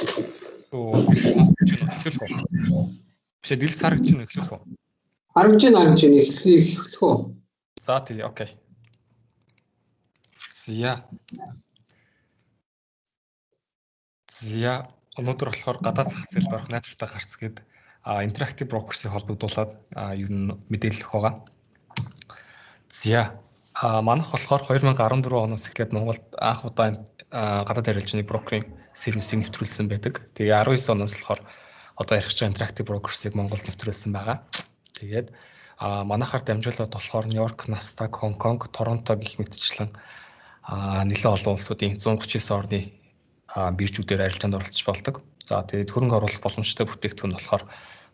Дэлгэц сонсож байна уу? Эхлэх үү? Биш ээ, дэлгэц харагдаж байна уу? Эхлэх үү? Харагдаж байна, харагдаж байна. Эхлэх үү? За тий, окей. За. За, өнөөдөр болохоор гадаад зах зээлд орох найдвартай гарц гээд Interactive Brokers-ийг холбогдуулаад ер нь мэдээлэл өгөх байгаа. За, манайх болохоор 2014 оноос эхлээд Монголд анх удаа гадаад арилжааны брокерийн сервисийг нэвтрүүлсэн байдаг. Тэгээ 19 оноос болохоор одоо ярих гэж Interactive Brokers-ыг Монголд нэвтрүүлсэн байгаа. Тэгээд манайхаар дамжуулаад болохоор Нью-Йорк, Nasdaq, Хонконг, Торонто гэх мэтчлэн нэлээд олон улсуудын 139 орны биржүүдээр арилжаанд оролцож болдог. За тэгээд хөрөнгө оруулах боломжтой бүтээгдэхүүн болохоор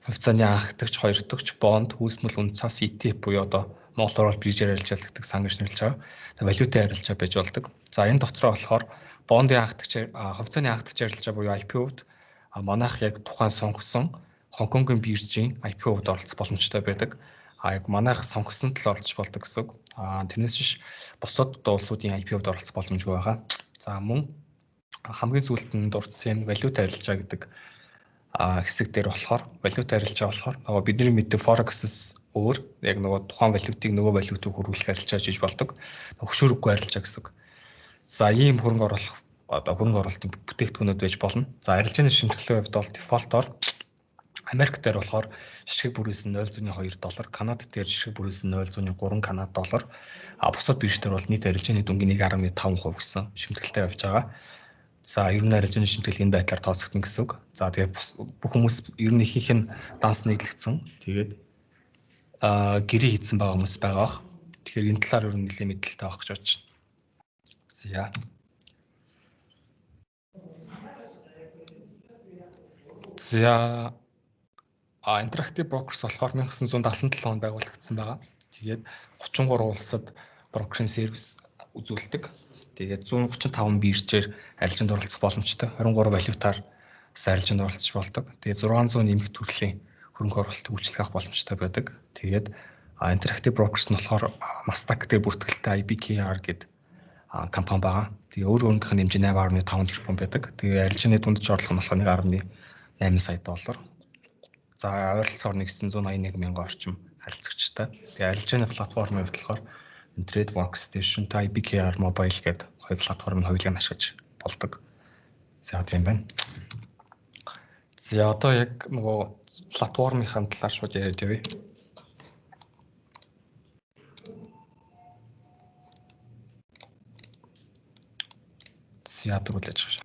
хувьцааны анхдагч, хоёрдогч, бонд, үүсмэл үнэ цас, ETF буюу одоо монголоор бол биржээр арилжаалагддаг сан гэж нэрлэж байгаа. Валютын арилжаа байж болдог. За энэ дотроо болохоор бондын анхдагч, хувьцааны анхдагч арилжаа буюу IPO-д манайх яг тухайн сонгосон Хонконгийн биржийн IPO-д оролцох боломжтой байдаг. Яг манайх сонгосон тал оролцож болдог гэсэн үг. Тэрнээс биш бусад улсуудын IPO-д оролцох боломжгүй байгаа. За мөн хамгийн сүүлд нь дурдсан валют арилжаа гэдэг хэсэг дээр болохоор валют арилжаа болохоор нөгөө бидний мэддэг Forex-с өөр яг нөгөө тухайн валютыг нөгөө валют руу хөрвүүлэх арилжаа хийж болдог. Хөшүүрэггүй арилжаа гэсэн үг. За ийм хөрөнгө оруулах одоо хөрөнгө оруулалтын бүтээгдэхүүнүүд байж болно. За арилжааны шимтгэлийн хувьд бол дефолтоор Америк дээр болохоор ширхэг бүрээс нь 0.2 доллар, Канада дээр ширхэг бүрээс нь 0.3 Канад доллар, бусад бирж дээр бол нийт арилжааны дүнгийн 1.5% гэсэн шимтгэлтэй явж байгаа. За ер нь арилжааны шимтгэл энэ байдлаар тооцогдно гэсэн үг. За тэгээд бүх хүмүүс ер нь ихэнх нь данс нийлэгдсэн. Тэгээд гэрээ хийсэн байгаа хүмүүс байгаа бах. Тэгэхээр энэ талаар ер нь нэлээд мэдээлэлтэй авах гэж бодож байна. За. За Interactive Brokers болохоор 1977 онд байгуулагдсан байгаа. Тэгээд 33 улсад брокерийн сервис үзүүлдэг. Тэгээд 135 биржээр арилжаанд оролцох боломжтой. 23 валютаар арилжаанд оролцож болдог. Тэгээд 600 нэмэх төрлийн хөрөнгө оруулалт үйлчлэх авах боломжтой байдаг. Тэгээд Interactive Brokers нь болохоор Nasdaq дээр бүртгэлтэй IBKR гэдэг компани байгаа. Тэгээ өөр өөрийнх нь хэмжээ 8.5 тэрбум байдаг. Тэгээ арилжааны дундаж орлого нь болохоор 1.8 сая доллар. За ойролцоогоор 981 мянган орчим харилцагчтай. Тэгээ арилжааны платформын хувьд болохоор Trade Workstation, IBKR Mobile гэдэг хоёр платформыг хоёулыг ашиглаж болдог. За тийм байна. За одоо яг нөгөө платформынхаа талаар шууд яриад явъя. За тэгвэл яаж.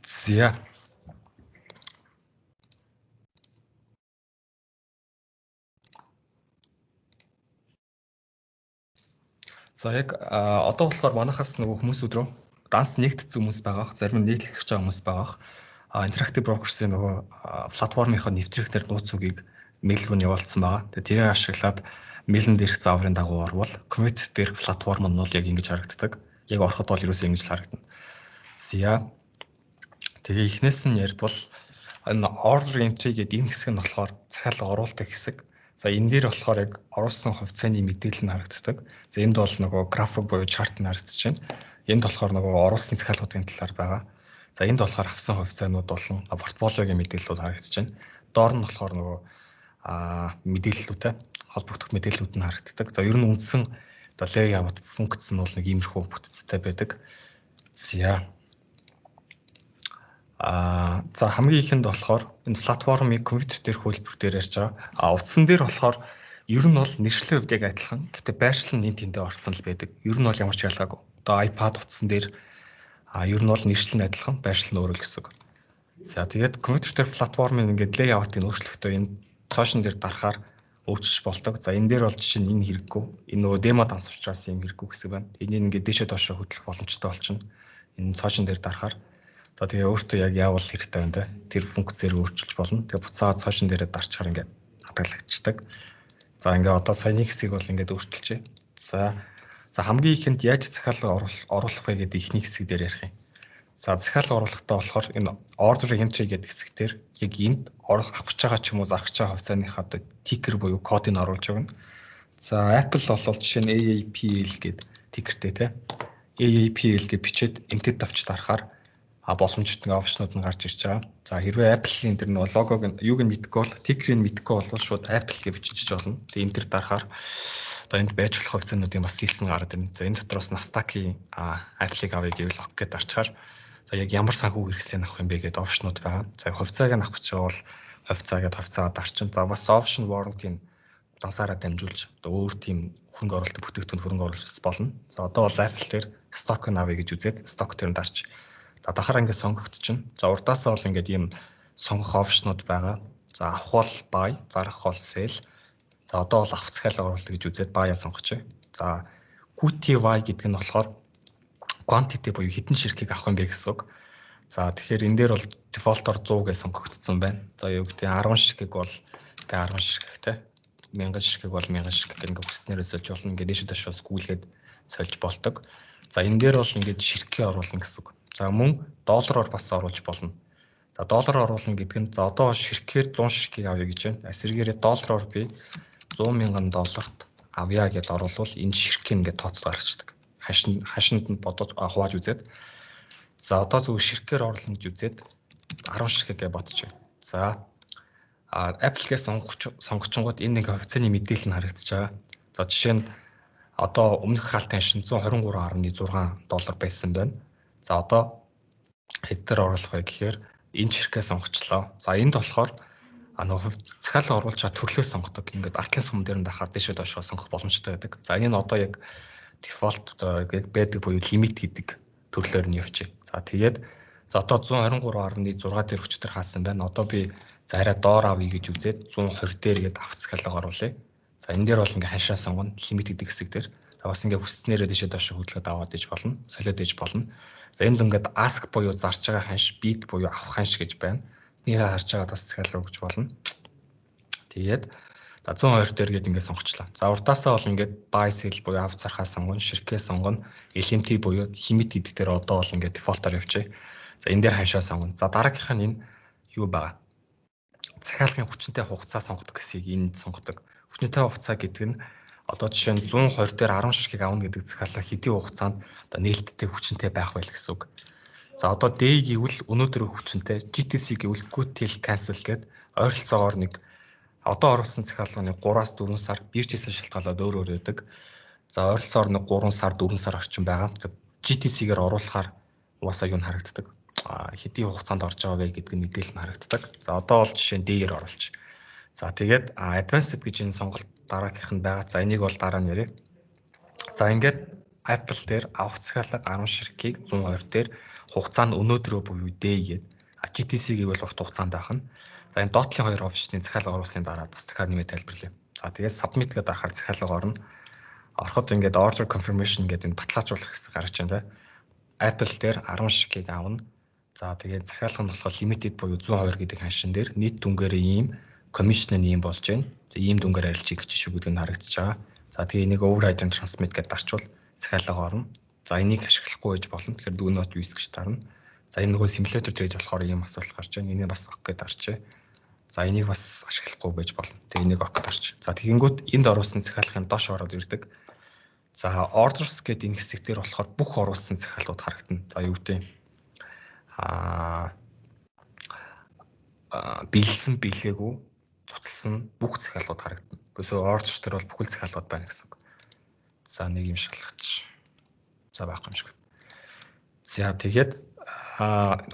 За. За яг одоо болохоор манайхаас нөгөө хүмүүсүүд рүү данс нэгтцсэн хүмүүс байгаа, зарим нь нийтлэх гэж байгаа хүмүүс байгаа. Interactive Brokers-ийн нөгөө платформынхаа нэвтрэх нэр нууц үгийг мэйл рүү нь явуулсан байгаа. Тэгээ тэрийг ашиглаад мэйлэн дээрх зааврын дагуу орвол компьютер дээрх платформ нь бол яг ингэж харагддаг. Яг ороход бол ерөөсөө ингэж л харагдана. За. Тэгээ эхнээс нь ярбал энэ order entry гэдэг энэ хэсэг нь болохоор захиалга оруулдаг хэсэг. За энэ дээр болохоор яг оруулсан хувьцааны мэдээлэл нь харагддаг. За энд бол нөгөө график буюу чарт нь харагдаж байна. Энд болохоор нөгөө оруулсан захиалгуудын талаар байгаа. За энд болохоор авсан хувьцаанууд болон портфолиогийн мэдээллүүд харагдаж байна. Доор нь болохоор нөгөө мэдээллүүдтэй Холбогдох мэдээллүүд нь харагддаг. За, ер нь үндсэн одоо layout функц нь бол нэг иймэрхүү бүтцтэй байдаг. За. За, хамгийн ихэнд болохоор энэ платформыг компьютер дээр хөлбөр дээр ярьж байгаа. Утсан дээр болохоор ер нь бол нэршлийн хувьд яг адилхан. Гэтэ байршил нь энэ тэндээ орцсон л байдаг. Ер нь бол ямар ч ялгаагүй. Одоо iPad утсан дээр ер нь бол нэршил нь адилхан, байршил нь өөр л гэсэн үг. За, тэгээд компьютер дээр платформын ингээд layout-ыг өөрчлөхдөө энэ цоошин дээр дарахаар өөрчилж болдог. За, энэ дээр бол жишээ нь энэ хэрэггүй. Энэ нөгөө демо данс учраас юм хэрэггүй гэсэн байна. Энийг ингээд дээшээ доошоо хөдлөх боломжтой болчихно. Энэ цоошин дээр дарахаар. За, тэгээ өөртөө яг яавал хэрэгтэй байна те. Тэр функцээр өөрчилж болно. Тэгээ буцаа цоошин дээрээ дарчаар ингээд хадгалагдчихдаг. За, ингээ одоо саяны хэсгийг бол ингээд өөрчилжээ. За, хамгийн ихэнд яаж захиалга оруулах вэ гэдэг эхний хэсэг дээр ярих юм. За, захиалга оруулахдаа болохоор энэ order entry гэдэг хэсэг дээр яг энд оруулах авах байгаа ч юм уу зарах байгаа хувьцааныхаа одоо ticker буюу кодыг оруулж өгнө. За, Apple бол жишээ нь AAPL гэдэг ticker тэй те. AAPL гэж бичээд enter товч дарахаар боломжтой option ууд нь гарч ирж байгаа. За, хэрвээ Apple-ийн тэр нөгөө логог нь юуг нь мэдэхгүй бол, ticker ийг мэдэхгүй бол шууд Apple гэж бичиж болно. Тэгээ enter дарахаар одоо энд байж болох хувьцаануудын бас list нь гараад ирнэ. За, энэ дотроос Nasdaq-ийн Apple-ыг авъя гэвэл OK гэдээ дарчаар, за, яг ямар санхүү хэрэгслийг авах юм бэ гэдэг option ууд байгаа. За, хувьцааг нь авах гэж байгаа бол хувьцаа гэдээ хувьцаа дарчин. За, бас option warrant-ийн дансаараа дамжуулж одоо өөр тийм хөрөнгө оруулалт бүтээгдэхүүн хөрөнгө оруулалт болно. За, одоо бол Apple дээр stock нь авъя гэж үзээд stock дээр нь дарч. За, дахаар ингээд сонгогдчихно. За, урдаасаа бол ингээд ийм сонгох option ууд байгаа. За, авах бол buy, зарах бол sell. За, одоо бол авах захиалга оруулалт гэж үзээд buy-а сонгочих. За, QTY гэдэг нь болохоор quantity буюу хэдэн ширхгийг авах юм бэ гэсэн үг. За, тэгэхээр энэ дээр бол default оор 100 гэж сонгогдсон байна. За, юу гэдэг 10 ширхэг бол тэгээ 10 ширхэгтэй. 1000 ширхэг бол 1000 ширхэг ингээ хүснээрээ сольж болно. Ингээ дээш доошоос гүйлгээд сольж болдог. За, энэ дээр бол ингээд ширхгээ оруулна гэсэн үг. За, мөн доллараар бас оруулж болно. За, доллараар оруулна гэдэг нь, за, одоо ширхгээр 100 ширхгийг авъя гэж байна. Эсрэгээрээ доллараар би 100 мянган долларт авъя гэдээ оруулвал энэ ширхэг ингээд тооцоо гаргацдаг. Хашин хашинд нь бодож хувааж үзээд, за, одоо зөв ширхгээр оруулна гэж үзээд 10 ширхэг гэж бодчих. За, Apple-гээ сонгочингууд энэ нэг хувьцааны мэдээлэл нь харагдаж байгаа. За, жишээ нь одоо өмнөх хаалтын ханшин 123.6 доллар байсан байна. За, одоо хэд дээр оруулах вэ гэхээр энэ ширхгээ сонгочлоо. За, энд болохоор нөгөө захиалга оруулж байгаа төрлөө сонгодог. Ингээд артлын сум дээр нь дахаад дээшээ доошоо сонгох боломжтой байдаг. За, энэ нь одоо яг default яг байдаг буюу limit гэдэг төрлөөр нь явчих. За, тэгээд, за, одоо 123.6 дээр өчтөр хаасан байна. Одоо би за арай доор авъя гэж үзээд 120 дээр гээд авах захиалга оруулъя. За, энэ дээр бол ингээ ханшаа сонгоно, limit гэдэг хэсэг дээр. За, бас ингээ хүснээрээ дээшээ доошоо хөдөлгөөд аваад иж болно. Солиод иж болно. За, энд ингээд ask буюу зарж байгаа ханш, bid буюу авах ханш гэж байна. Энийг харж байгаа бас захиалга өгч болно. Тэгээд, за, 120 дээр гээд ингээд сонгочлаа. За, урдаасаа бол ингээд buy sell буюу авах зархаа сонгоно, ширхгээ сонгоно, LMT буюу limit гэдэг дээр одоо бол ингээд default оор явчихъя. За, энэ дээр ханшаа сонгоно. За, дараагийнх нь энэ юу байгаа? Захиалгын хүчинтэй хугацаа сонгодог гэсийг энд сонгодог. Хүчинтэй хугацаа гэдэг нь одоо жишээ нь 120 дээр 10 ширхгийг авна гэдэг захиалга хэдийн хугацаанд одоо нээлттэй хүчинтэй байх байл гэсэн үг. За, одоо day гэвэл өнөөдөр хүчинтэй, GTC гэвэл good till cancel гээд ойролцоогоор нэг одоо оруулсан захиалга нэг 3-аас 4 сар, биржээс шалтгаалаад өөр өөр байдаг. За, ойролцоогоор нэг 3 сар, 4 сар орчим байгаа. GTC-гээр оруулахаар угаасаа юу нь харагддаг. Хэдийн хугацаанд орж байгаа вэ гэдэг нь мэдээлэл нь харагддаг. За, одоо бол жишээ нь day-ээр оруулж. За, тэгээд advanced гэж энэ сонголт дараагийнх нь байгаа. За, энийг бол дараа нь ярья. За, ингээд Apple дээр авах захиалга 10 ширхгийг 120 дээр, хугацаа нь өнөөдрөө буюу day гээд, GTC гэвэл урт хугацаанд байх нь. За, энэ доотлын хоёр option ы захиалга оруулсны дараа бас дахиад нэмээд тайлбарлая. За, тэгээд submit гэдээ дарахаар захиалга орно. Ороход ингээд order confirmation гэдэг энэ баталгаажуулах хэсэг гарч байна те. Apple дээр 10 ширхгийг авна. За, тэгээд захиалга нь болохоор limited буюу 120 гэдэг ханшин дээр нийт дүнгээрээ ийм, commission нь ийм болж байна. За, ийм дүнгээр арилжих гэж шүү гэдэг нь харагдаж байгаа. За, тэгээ энийг override and transmit гэдээ дарчвал захиалга орно. За, энийг ашиглахгүй байж болно. Тэгэхээр do not use гэж дарна. За, энэ нөгөө simulator trade болохоор ийм асуулт гарч байна. Энийг бас ok гэдээ дарчээ. За, энийг бас ашиглахгүй байж болно. Тэгээ энийг ok дарч. За, тэгэнгүүт энд оруулсан захиалгын доош ороод ирдэг. За, orders гэдэг энэ хэсэг дээр болохоор бүх оруулсан захиалгууд харагдана. За, юу гэдэг биелсэн, биелээгүй. цуцлсан бүх захиалгууд харагдана. Бөөсөө order дээр бол бүхэл захиалгууд байна гэсэн үг. За нэг юм шалгач. За байхгүй юм шиг. За тэгээд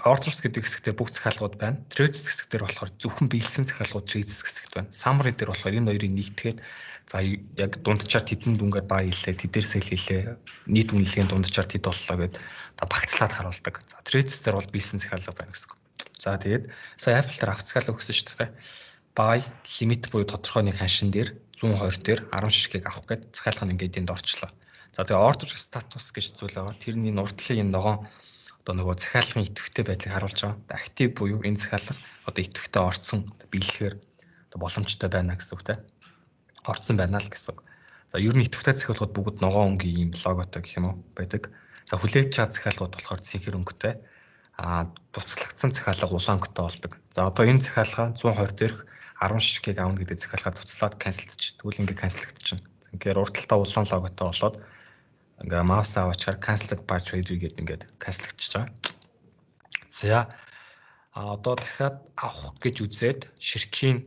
orders гэдэг хэсэг дээр бүх захиалгууд байна. Trades хэсэг дээр болохоор зөвхөн биелсэн захиалгууд trades хэсэгт байна. Summary дээр болохоор энэ хоёрыг нийтгээд за яг дунджаар тэдэн дүнгээр buy хийлээ, тэдээр sell хийлээ, нийт үнэлгээний дунджаар тэд боллоо гэд багцлаад харуулдаг. За trades дээр бол биелсэн захиалга байна гэсэн үг. За тэгээд сая Apple дээр авах захиалга өгсөн шүү дээ. Buy limit буюу тодорхой нэг ханшин дээр 120 дээр 10 ширхгийг авах гээд захиалга нь ингээд энд орчлоо. За тэгээ order status гэж зүйл байгаа. Тэрний урдлын энэ ногоон одоо нөгөө захиалгын идэвхтэй байдлыг харуулж байгаа. Active буюу энэ захиалга одоо идэвхтэй орцсон биелэхээр одоо боломжтой байна гэсэн үг те. Орцсон байна л гэсэн үг. За ер нь идэвхтэй захиалгууд бүгд ногоон өнгийн ийм логотой гэх юм уу байдаг. За хүлээж чад захиалгууд болохоор цэнхэр өнгөтэй. Цуцлагдсан захиалга улаан өнгөтэй болдог. За одоо энэ захиалга 120 дээрх 10 ширхгийг авна гэдэг захиалгаа цуцлаад cancel-дчих. Тэгвэл ингээ cancel-дчихна. Ингээд урд талдаа улаан логотой болоод ингээ mouse аваачаар cancelled by trader гэдэг ингээд cancel-дчихж байгаа. За одоо дахиад авах гэж үзээд ширхгийн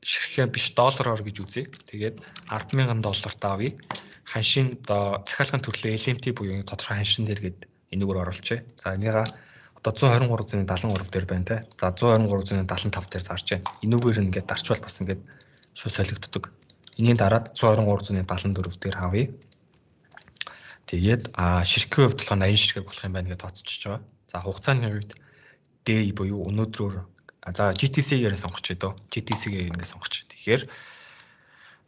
ширхэг биш доллараар гэж үзье. Тэгээд 10,000 долларт авъя. Ханшийн одоо захиалгын төрлөө LMT буюу тодорхой ханшин дээр гээд энэгээр оруулчихъя. За энийга одоо 123.73 дээр байна те. За 123.75 дээр зарж байна. Энүүгээр ингээд дарчвал бас ингээд шууд солигддог. Энийн дараад 123.74 дээр авъя. Тэгээд ширхгийн хувьд болохоор 80 ширхэг болох юм байна гэж тооцож байгаа. За хугацааны хувьд day буюу өнөөдрөөр за GTC-гээр сонгоч дөө. GTC-гээр ингээд сонгоч. Тэгэхээр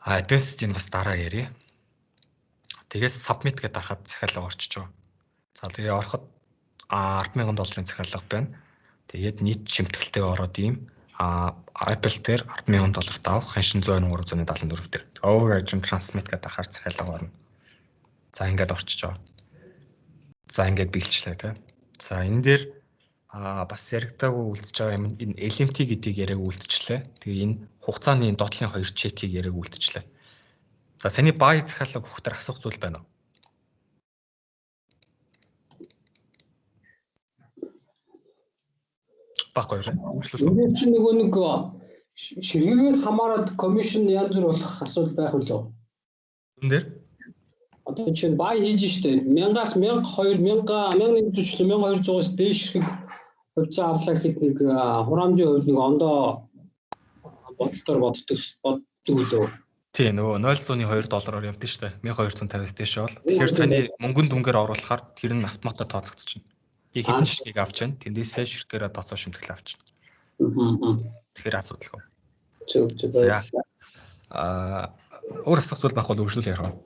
advanced-ийг бас дараа ярья. Тэгээс submit гэдээ дарахад захиалга орчиж байгаа. За тэгээ ороход 10,000 долларын захиалга байна. Тэгээд нийт шимтгэлтэйг ороод ийм Apple дээр 10,000 долларт авах ханшин 123.74 дээр. Override transmit гэдээ дарахаар захиалга орно. За ингээд орчиж байгаа. За ингээд биелчлээ тий. За энэ дээр бас яригдаагүй үлдэж байгаа юм энэ LMT гэдгийг яриаг үлдчихлээ. Тэгээ энэ хугацааны доотлын хоёр чекийг яриаг үлдчихлээ. За саний buy захиалга өгөх дээр асуух зүйл байна уу? Баггүй юу? Үйлчлэл. Энэ чинь нөгөө нэг ширхгээс хамаарат commission янз бүр болох асуудал байх үлээ. Энэ дээр одоо чинь buy хийж штэ 1000-аас 1002 1000 1140 1200-аас дээш ширхэг хувьцаа авлаа гэхэд нэг хураамжийн хувьд нэг ондоо бодолтоор боддог үлээ. Тий, нөгөө 0.2 доллараар явдсан шүү дээ. 1250-аас дээш бол. Тэгэхээр саяны мөнгөн дүнгээр оруулахаар тэр нь автоматар тооцогдчихно. Яг хэдэн ширхгийг авч байна. Тэндээсээ ширхгээрээ тооцоо шимтгэл авч байна. Тэгэхээр асуудалгүй. Зөв зөв баярлалаа. Өөр асуух зүйл байх бол үргэлжлүүл ярих уу?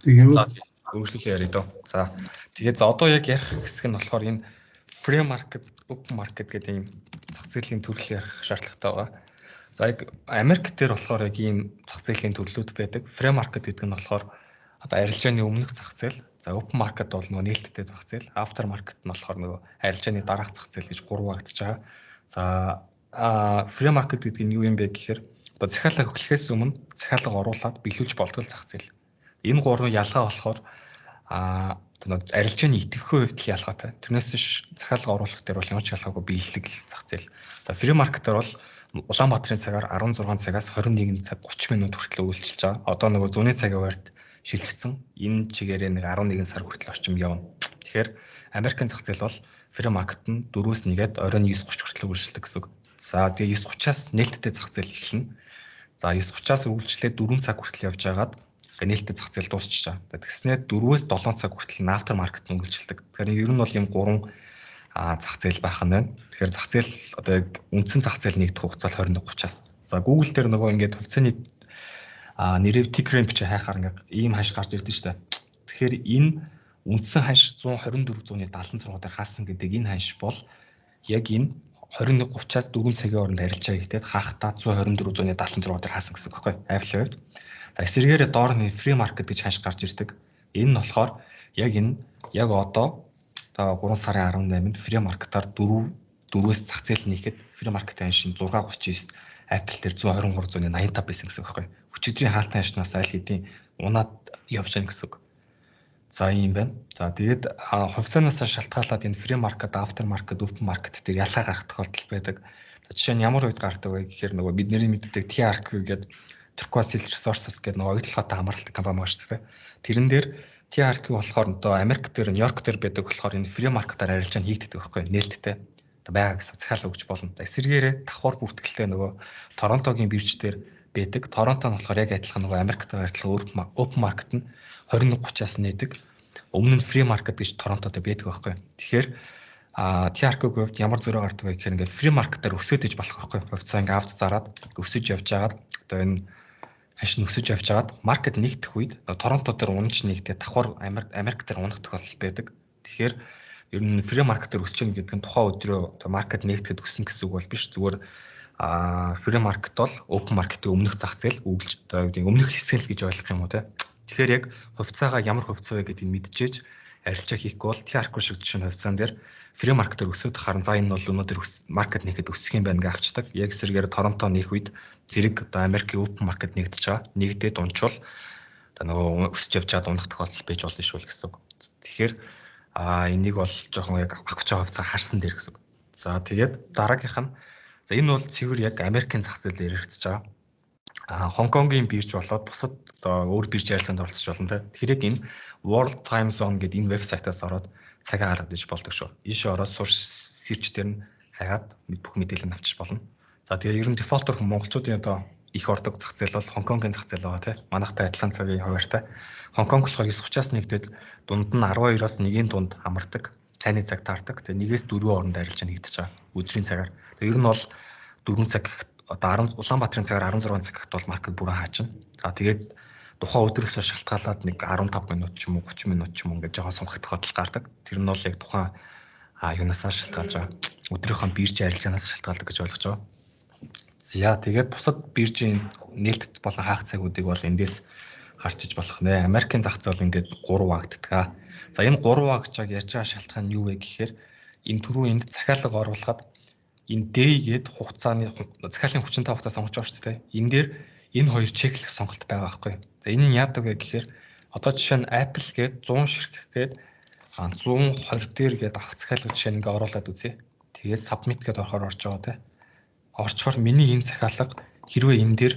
Тэгээ. За үргэлжлүүлээ яриа дөө. За тэгээд за одоо яг ярих хэсэг нь болохоор энэ free market, open market гэдэг ийм зах зээлийн төрөл ярих шаардлагатай байгаа. За яг Америк дээр болохоор яг ийм зах зээлийн төрлүүд байдаг. Free market гэдэг нь болохоор одоо арилжааны өмнөх зах зээл, за open market бол нөгөө нээлттэй зах зээл, after market нь болохоор нөгөө арилжааны дараах зах зээл гэж гурван хуваагдаж байгаа. За free market гэдэг нь юу юм бэ гэхээр одоо захиалга өгөхөөс өмнө захиалга оруулаад биелүүлж болдгол зах зээл. Энэ гурван ялгаа болохоор арилжааны идэвхтэй хувьд л ялгаатай. Тэрнээс биш захиалга оруулах дээр бол ямар ч ялгаагүй биелдэг зах зээл. За free market дээр бол Улаанбаатарын цагаар 16 цагаас 21 цаг 30 минут хүртэл үйлчилж байгаа. Одоо нөгөө зуны цагийн хуваарьт шилжчихсэн. Энэ чигээрээ нэг 11 сар хүртэл орчим явна. Тэгэхээр Америкийн зах зээл бол free market нь 4-өөс 1-ээд оройн 9:30 хүртэл үйлчилдэг гэсэн үг. За тэгээ 9:30-аас нээлттэй зах зээл эхэлнэ. За 9:30-аас үргэлжлээд 4 цаг хүртэл явж байгаад нээлттэй зах зээл дуусчих жаа. Тэгснээр 4-өөс 7 цаг хүртэл after market нь үргэлжилдэг. Тэгэхээр ер нь бол ийм гурван зах зээл байх нь байна. Тэгэхээр зах зээл одоо яг үндсэн зах зээл нэгдэх хугацаа 21:30-аас. За Google дээр нөгөө ингээд хувьцааны нэрээр ticker бичээ хайхаар ингээд ийм ханш гарч ирдэ штэ. Тэгэхээр энэ үндсэн ханш 124.76 дээр хаасан гэдэг энэ ханш бол яг энэ 21:30-аас 4 цагийн хооронд арилжаа хийхдээ хаахтаа 124.76 дээр хаасан гэсэн үг байхгүй Apple-ийн хувьд. За эсрэгээрээ доор нь free market гэж ханш гарч ирдэг. Энэ нь болохоор яг энэ яг одоо 3 сарын 18-нд free market-аар 4-өөс зах зээл нийхэд free market ханш нь 6.39 Apple дээр 123.85 байсан гэсэн үг байхгүй. Өчигдрийн хаалтын ханшнаас аль хэдийн унаад явж байгаа гэсэн үг. За, ийм байна. За, тэгээд хувьцаанаас шалтгаалаад энэ pre market, after market, open market дээр ялгаа гарах тохиолдол байдаг. За, жишээ нь ямар үед гардаг вэ гэхээр нөгөө бидний мэддэг TRQ гэдэг, Turquoise Resources гэдэг нөгөө оюутлоготой хамааралтай компани байгаа шүү дээ. Тэрэн дээр TRQ болохоор одоо Америк дээр, Нью-Йорк дээр байдаг болохоор энэ pre market-аар арилжаа хийгддэг байхгүй, нээлттэй байгаа гэсэн захиалга өгч болно. Эсвэргээрээ давхар бүртгэлтэй нөгөө Торонтогийн бирж дээр байдаг. Торонто нь болохоор яг адилхан нөгөө Америктай адилхан open market нь 21:30-аас нээдэг. Өмнө нь pre market гэж Торонтод байдаг байхгүй. Тэгэхээр TRQ-г хувьд ямар зөрөө гардаг вэ гэхээр ингээд pre market-аар өсөөд иж болох байхгүй. Хувьцаа ингээд авч зараад өсөж явж байгаад, одоо энэ ханш нь өсөж явж байгаад market нэгдэх үед Торонто дээр унаж нэгдээ давхар Америк дээр унах тохиолдол байдаг. Тэгэхээр ер нь pre market дээр өсөж гэнэ гэдэг нь тухайн өдрөө одоо market нэгдэхэд өснө гэсэн үг бол биш. Зүгээр pre market бол open market-ийн өмнөх зах зээл, өгүүлж одоо гэдэг өмнөх хэсэг л гэж ойлгох юм уу, те. Тэгэхээр яг хувьцаагаа ямар хувьцаа вэ гэдгийг мэдчихэж арилжаа хийхгүй бол TRQ шиг жишээ нь хувьцаан дээр pre market дээр өсөд харан, за, энэ бол өнөөдөр market нэхэд өсөх юм байна гэж авчдаг. Яг эсрэгээр Торонто нэх үед зэрэг одоо Америкийн open market нэгдэж байгаа. Нэгдээд унчвал одоо нөгөө өсөж явж чад унах тохиолдол байж болно шүү л гэсэн үг. Тэгэхээр энийг бол жоохон яг авах гэж байгаа хувьцаа харсан дээр гэсэн үг. За, тэгээд дараагийнх нь, за, энэ бол цэвэр яг Америкийн зах зээл дээр яригдчихэж байгаа. Хонконгийн бирж болоод бусад одоо өөр бирж ярилцаанд оролцож болно те. Тэгэхээр яг энэ World Time Zone гэдэг энэ вебсайтаас ороод цагаа гаргаж иж болдог шүү. Ийшээ ороод source search дээр нь хайгаад бүх мэдээлэл нь авчиж болно. За, тэгээ ер нь default-оор монголчуудын одоо их ордог зах зээл бол Хонконгийн зах зээл байгаа тий. Манайхтай адилхан цагийн хуваартай. Хонконг болохоор 9:30-аас нэгдээд дунд нь 12-оос 1-ийн дунд амардаг. Цайны цаг таардаг. Тэгээ 1-ээс 4 хооронд арилжаа нэгдэж байгаа. Өдрийн цагаар. Тэгээ ер нь бол 4 цаг, одоо 10, Улаанбаатарын цагаар 16 цаг гэхэд бол market бүрэн хаачна. За, тэгээд тухайн өдрөөсөө шалтгаалаад нэг 15 минут ч юм уу, 30 минут ч юм уу ингээд жоохон сунхах тохиолдол гардаг. Тэр нь бол яг тухайн юунасаа шалтгаалж байгаа. Өдрийнхөө бирж арилжаанаас шалтгаалдаг гэж ойлгож байгаа. За, тэгээд бусад биржийн нээлтт болон хаах цагуудыг бол эндээс харчиж болох нэ. Америкийн зах зээл ингээд 3 хуваагддаг. За, энэ 3 хуваагдж ярьж байгаа шалтгаан нь юу вэ гэхээр энэ түрүү энд захиалга оруулахад энэ day гээд хугацааны захиалгын хүчин та хугацаа сонгож байгаа шүү дээ. Энэ дээр энэ хоёр check-лэх сонголт байгаа байхгүй. За, энэ нь яадаг вэ гэхээр одоо жишээ нь Apple гээд 100 ширхэг гээд 120 дээр гээд авах захиалга жишээ нь ингээ оруулаад үзье. Тэгээд submit гэдээ орохоор орж байгаа, те. Орчхоор миний энэ захиалга хэрвээ энэ дээр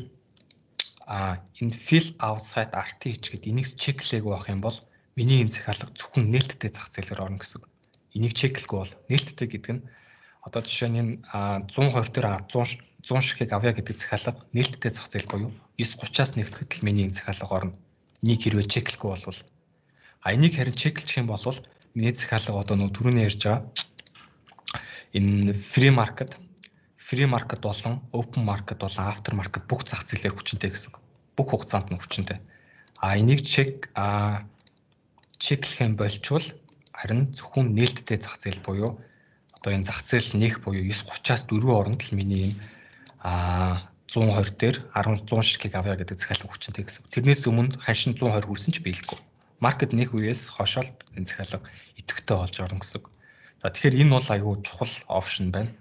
энэ fill outside RTH гэдэг энийг check-лээгүй байх юм бол миний энэ захиалга зөвхөн нээлттэй зах зээлээр орно гэсэн үг. Энийг check-лэхгүй бол нээлттэй гэдэг нь одоо жишээ нь энэ 120 дээр 100 100 ширхгийг авъя гэдэг захиалга нээлттэй зах зээл буюу 9:30-аас нэгтгэхэд л миний энэ захиалга орно. Энийг хэрвээ check-лэхгүй бол, энийг харин check-лчих юм бол миний захиалга одоо нөгөө түрүүний ярьж байгаа энэ pre market болон open market болон after market бүх зах зээлээр хүчинтэй гэсэн үг. Бүх хугацаанд нь хүчинтэй. Энийг check-лэх юм болчвол харин зөвхөн нээлттэй зах зээл буюу одоо энэ зах зээл нэх буюу 9:30-аас 4 хооронд л миний энэ 120 дээр 10 100 ширхгийг авъя гэдэг захиалга хүчинтэй гэсэн. Тэрнээс өмнө ханшин 120 хүрсэн ч биелэхгүй. Market нэх үеэс хойшоо энэ захиалга идэвхтэй болж орно гэсэн. За, тэгэхээр энэ бол айгүй чухал option байна.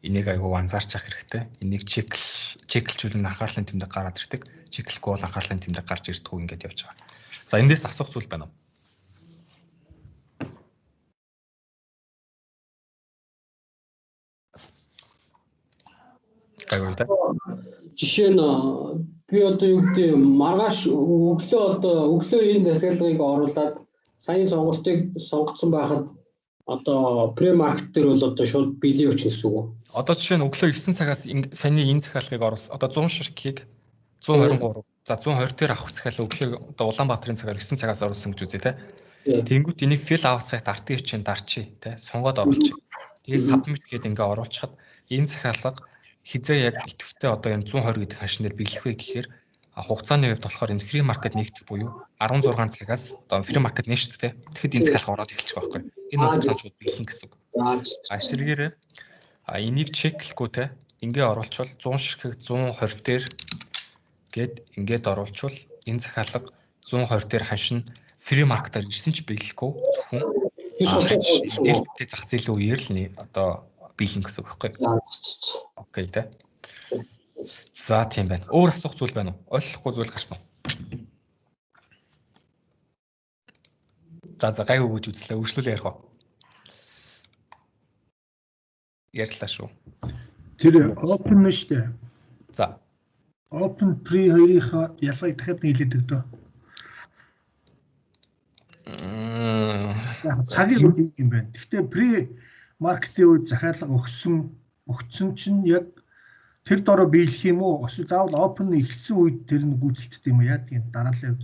Энийг айгүй анзаарч явах хэрэгтэй. Энийг check-лжүүл нь анхаарлын тэмдэг гараад ирдэг. Check-лэхгүй бол анхаарлын тэмдэг гарч ирдэггүй, ингээд явж байгаа. За, эндээс асуух зүйл байна уу? Гайгүй та. Жишээ нь би одоо юу гэдэг, маргааш өглөө, одоо өглөө энэ захиалгыг оруулаад саяын сонголтыг сонгоцсон байхад одоо pre market дээр бол одоо шууд биелэн явчих гэсэн үг үү? Одоо жишээ нь өглөө 9 цагаас саяны энэ захиалгыг оруулсан. Одоо 100 ширхгийг 123, за, 120 дээр авах захиалга өглөө одоо Улаанбаатарын цагаар 9 цагаас оруулсан гэж үзье, те. Тэнгүүт энийг fill outside RTH чинь дарчи, те, сонгоод оруулчих. Тэгээд submit гэдэг ингээ оруулчихад энэ захиалга хизээ яг идэвхтэй одоо энэ 120 гэдэг ханшин дээр биелэх вэ гэхээр хугацааны хувьд болохоор энэ pre market нэгдэх буюу 16 цагаас одоо pre market нэ шүү дээ. Тэгэхэд энэ захиалга ороод эхэлчих байхгүй. Энэ хугацаанд шууд биелэн гэсэн үг. Эсвэргээрээ энийг check-лэхгүй, те, ингээ оруулчвал 100 ширхэг 120 дээр гээд ингээд оруулчвал энэ захиалга 120 дээр ханшин pre market-аар ирсэн ч биелэхгүй, зөвхөн нээлттэй зах зээлийн үеэр л одоо биелэн гэсэн үг байхгүй. Okay, те. За, тийм байна. Өөр асуух зүйл байна уу? Ойлгохгүй зүйл гарсан уу? За гайгүй гэж үзлээ. Үргэлжлүүлээ ярих уу? Ярьлаа шүү. Тэр open нь шүү дээ. За. Open pre хоёрынхаа ялгааг дахиад нэг хэлээд өгдөө. Яг цагийн үед юм байна. Гэхдээ pre market-ийн үед захиалга өгсөн чинь яг тэр дороо биелэх юм уу? Эсвэл заавал open эхэлсэн үед тэр нь гүйцэлддэг юм уу? Яадаг юм дараалал явд.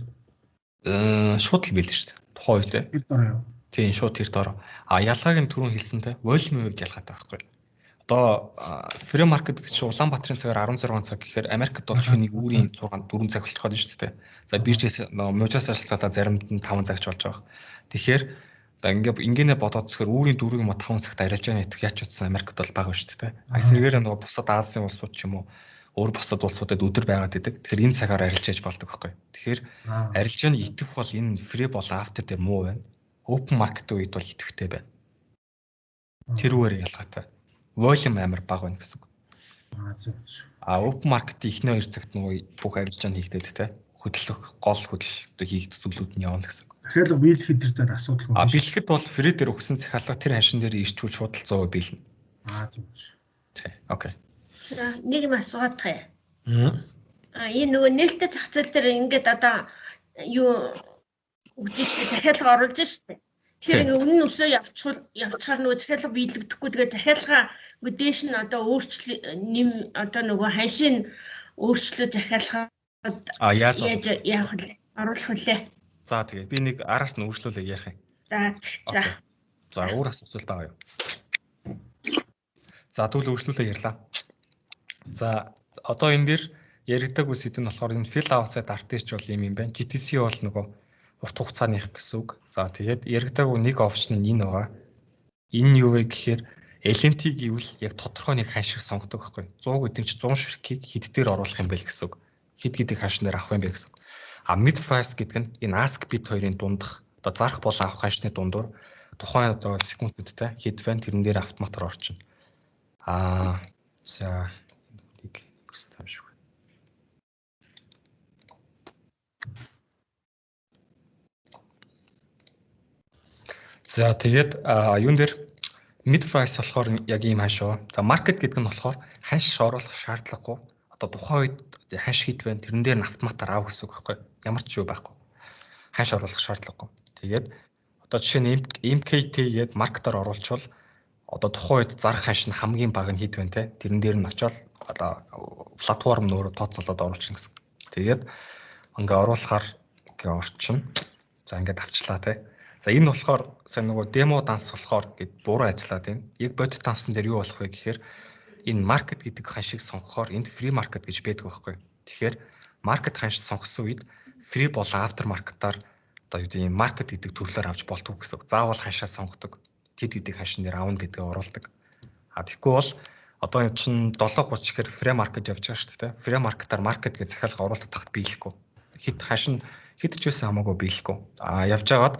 Шууд л биелнэ шүү дээ. Тухайн үед тэр дороо юу? Тийм, шууд тэр дороо. А ялгааг нь түрүүн хэлсэн те volume-ийн хувьд ялгаатай байхгүй. Одоо pre market гэдэг чинь Улаанбаатарын цагаар 16 цаг гэхээр Америкт бол шөнийн үүрийн 6 4 цаг болчих гээд шүү дээ. За биржээс мужаас шалтгаалаад заримд нь 5 цагч болж байгаа. Тэгэхээр одоо ингээ бодоод зөвхөр үүрийн 4 юм уу 5 цагт арилжааны итгэх яач утсан Америкт бол бага шүү дээ. А эсрэгээр нөгөө бусад Азийн улсууд ч юм уу өөр бусад улсуудад өдөр байгаад идэг. Тэгэхээр энэ цагаар арилжааж болдог байхгүй. Тэгэхээр арилжааны итгэх бол энэ pre болон after дээр муу байна. Open market үед бол идэвхтэй байна. Тэрүүгээр ялгаатай. Volume амар бага байна гэсэн үг. А open market-ийн эхний 2 цагт нөгөө бүх арилжаа нь хийгдээд те хөдлөх гол хөдлөлт хийгдэх зүйлүүд нь явна гэсэн үг. Захиалга биелэхэд тэр зад асуудалгүй. А биелэхэд бол pre дээр өгсөн захиалга тэр ханшин дээр ирчүүл шууд л 100% биелнэ. Аа зөв. Тий. Okay. Нэг юм асуугаад таа. А энэ нөгөө нээлттэй зах зээл дээр ингээд одоо юу өгч штэ захиалга оруулж штэ. Тэгэхээр ингээ үнэн өсөө явчихаар нөгөө захиалга биелэгдэхгүй, тэгээ захиалга ингээ дээш нь одоо өөрчлө нэм одоо нөгөө ханшийн өөрчлөө захиалгад а яаж яах вэ? Оруулах вүлээ. За тэгээ би нэг араас нь өөрчлөлөө ярих юм. За за. За өөр асуулт байгаа юу? За тэгвэл өөрчлөлөө ярьлаа. За одоо энэ дэр яригдаг үс сэдв нь болохоор энэ fill outside RTH бол юм байна. GTC бол нөгөө урт хугацааных гэсэн үг. За тэгээд яригдаагүй нэг option нь энэ байгаа. Энэ нь юу вэ гэхээр LMT гэвэл яг тодорхой нэг ханшиг сонгодог байхгүй. 100 гэдэг нь 100 ширхгийг хэд дээр оруулах юм бэ гэсэн үг. Хэд гэдэг ханш дээр авах юм бэ гэсэн үг. А mid price гэдэг нь энэ ask bid хоёрын дундах одоо зарах болон авах ханшны дундуур тухайн одоо секундтэй хэд байна тэрэн дээр автоматар орчихно. Аа за нэг юм шиг. За тэгээд юун дээр mid price болохоор яг ийм ханш байгаа. За market гэдэг нь болохоор ханш оруулах шаардлагагүй. Одоо тухайн үед ханш хэд байна тэрэн дээр нь автоматар ав гэсэн үг байхгүй. Ямар ч юу байхгүй. Ханш оруулах шаардлагагүй. Тэгээд одоо жишээ нь MKT гээд market-аар оруулчвал одоо тухайн үед зарах ханш нь хамгийн бага нь хэд байна те. Тэрэн дээр нь очиод одоо платформ нь өөрөө тооцоолоод оруулчихна гэсэн. Тэгээд ингээ оруулахаар ингээ орчин. За ингээд авчлаа те. За энэ болохоор сайн нөгөө demo данс болохоор гэд буруу ажиллаад байна. Яг бодит дансан дээр юу болох вэ гэхээр энэ market гэдэг ханшийг сонгохоор энд pre market гэж байдаг байхгүй. Тэгэхээр market ханш сонгосон үед pre болон after market-аар одоо юу гэдэг юм market гэдэг төрлөөр авч болтгоо гэсэн үг. Заавал ханшаа сонгодог. Тэд гэдэг ханшин дээр авна гэдгээ оруулдаг. А тэгэхгүй бол одоо энэ чинь 7:30 гэхээр pre market явж байгаа шүү дээ. Pre market-аар market гэж захиалга оруулах тахт биелэхгүй. Хэд ханш нь хэд ч байсан хамаагүй биелэхгүй. А явж байгаад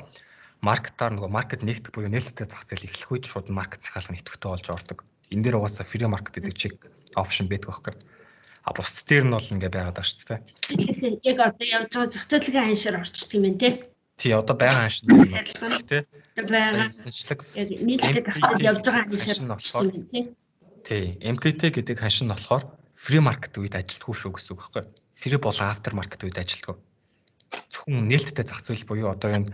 market-аар нөгөө market нэгдэх буюу нээлттэй зах зээл эхлэх үед шууд market захиалга нь идэвхтэй болж ордог. Энэ дээр угаасаа pre market гэдэг чиг option байдаг байхгүй. А бусд дээр нь бол ингээ байгаад байгаа шүү дээ. Яг одоо явж байгаа зах зээлийн ханшаар орчдөг юм байна те. Тий, одоо байгаа ханш нь тий. Байгаа. Яг нийлдэг зах зээл явж байгаа ханшаар нь болохоор тий, MKT гэдэг ханш нь болохоор pre market үед ажилтгүй шүү гэсэн үг байхгүй. Pre болон after market үед ажилтгүй. Зөвхөн нээлттэй зах зээл буюу одоо энэ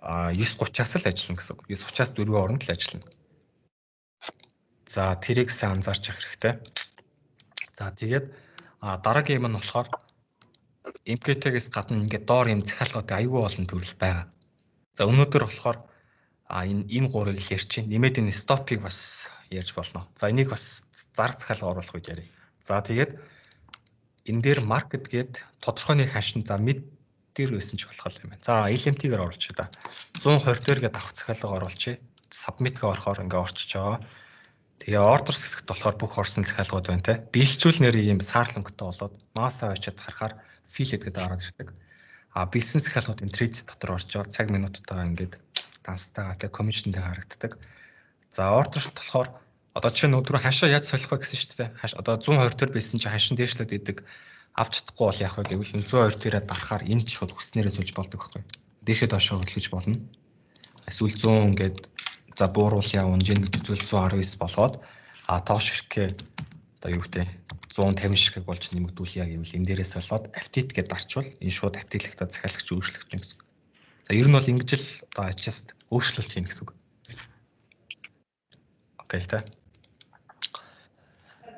9:30-аас л ажиллана гэсэн үг. 9:30-аас 4 хооронд л ажиллана. За тэрийг сайн анзаарч явах хэрэгтэй. За тэгээд дараагийн юм нь болохоор MKT-гээс гадна ингээд доор юм захиалгуудын аюул олон төрөл байгаа. За өнөөдөр болохоор энэ гурыг л ярьчих. Нэмээд энэ stop-ыг бас ярьж болно. За энийг бас зарг захиалга оруулах үед ярья. За тэгээд энэ дээр market гээд тодорхой нэг ханшин за mid дээр байсан ч болох юм байна. За LMT-гээр оруулчих да. 120 дээр гээд авах захиалга оруулчих. Submit-гээ орохоор ингээ орчиж байгаа. Тэгээ order хэсэгт болохоор бүх орсон захиалгууд байна те. Биелчүүл нэр ийм саарл өнгөтэй болоод маусаа очиад харахаар fill гэдэг гараад ирдэг. А биелсэн захиалгууд энэ trade дотор орж байгаа цаг минуттайгаа ингээд данстайгаа те commission-тэй харагддаг. За order-т болохоор одоо жишээ нь өдрөө хашаа яаж солих вэ гэсэн шүү дээ. Хаш одоо 120 дээр биелсэн чинь хашин дээшлээд идэг авч чадахгүй бол яах вэ гэвэл 120 дээрээ дарахаар энд шууд хүснээрээ сольж болдог байхгүй. Дээшээ доошоо хөдлөж болно. Эсвэл 100 ингээд за бууруулъя, унжин гэж үзвэл 119 болгоод, а доош ирэхээ одоо юу гэдэг 150 ширхэг болж нэмэгдүүлье гэвэл энэ дээрээс болоод update гэдээ дарчвал энэ шууд update лэхдээ захиалагч өөрчлөгдөж гэсэн. За, ер нь бол ингэж л одоо adjust, өөрчлөлт хийнэ гэсэн үг. Окей та.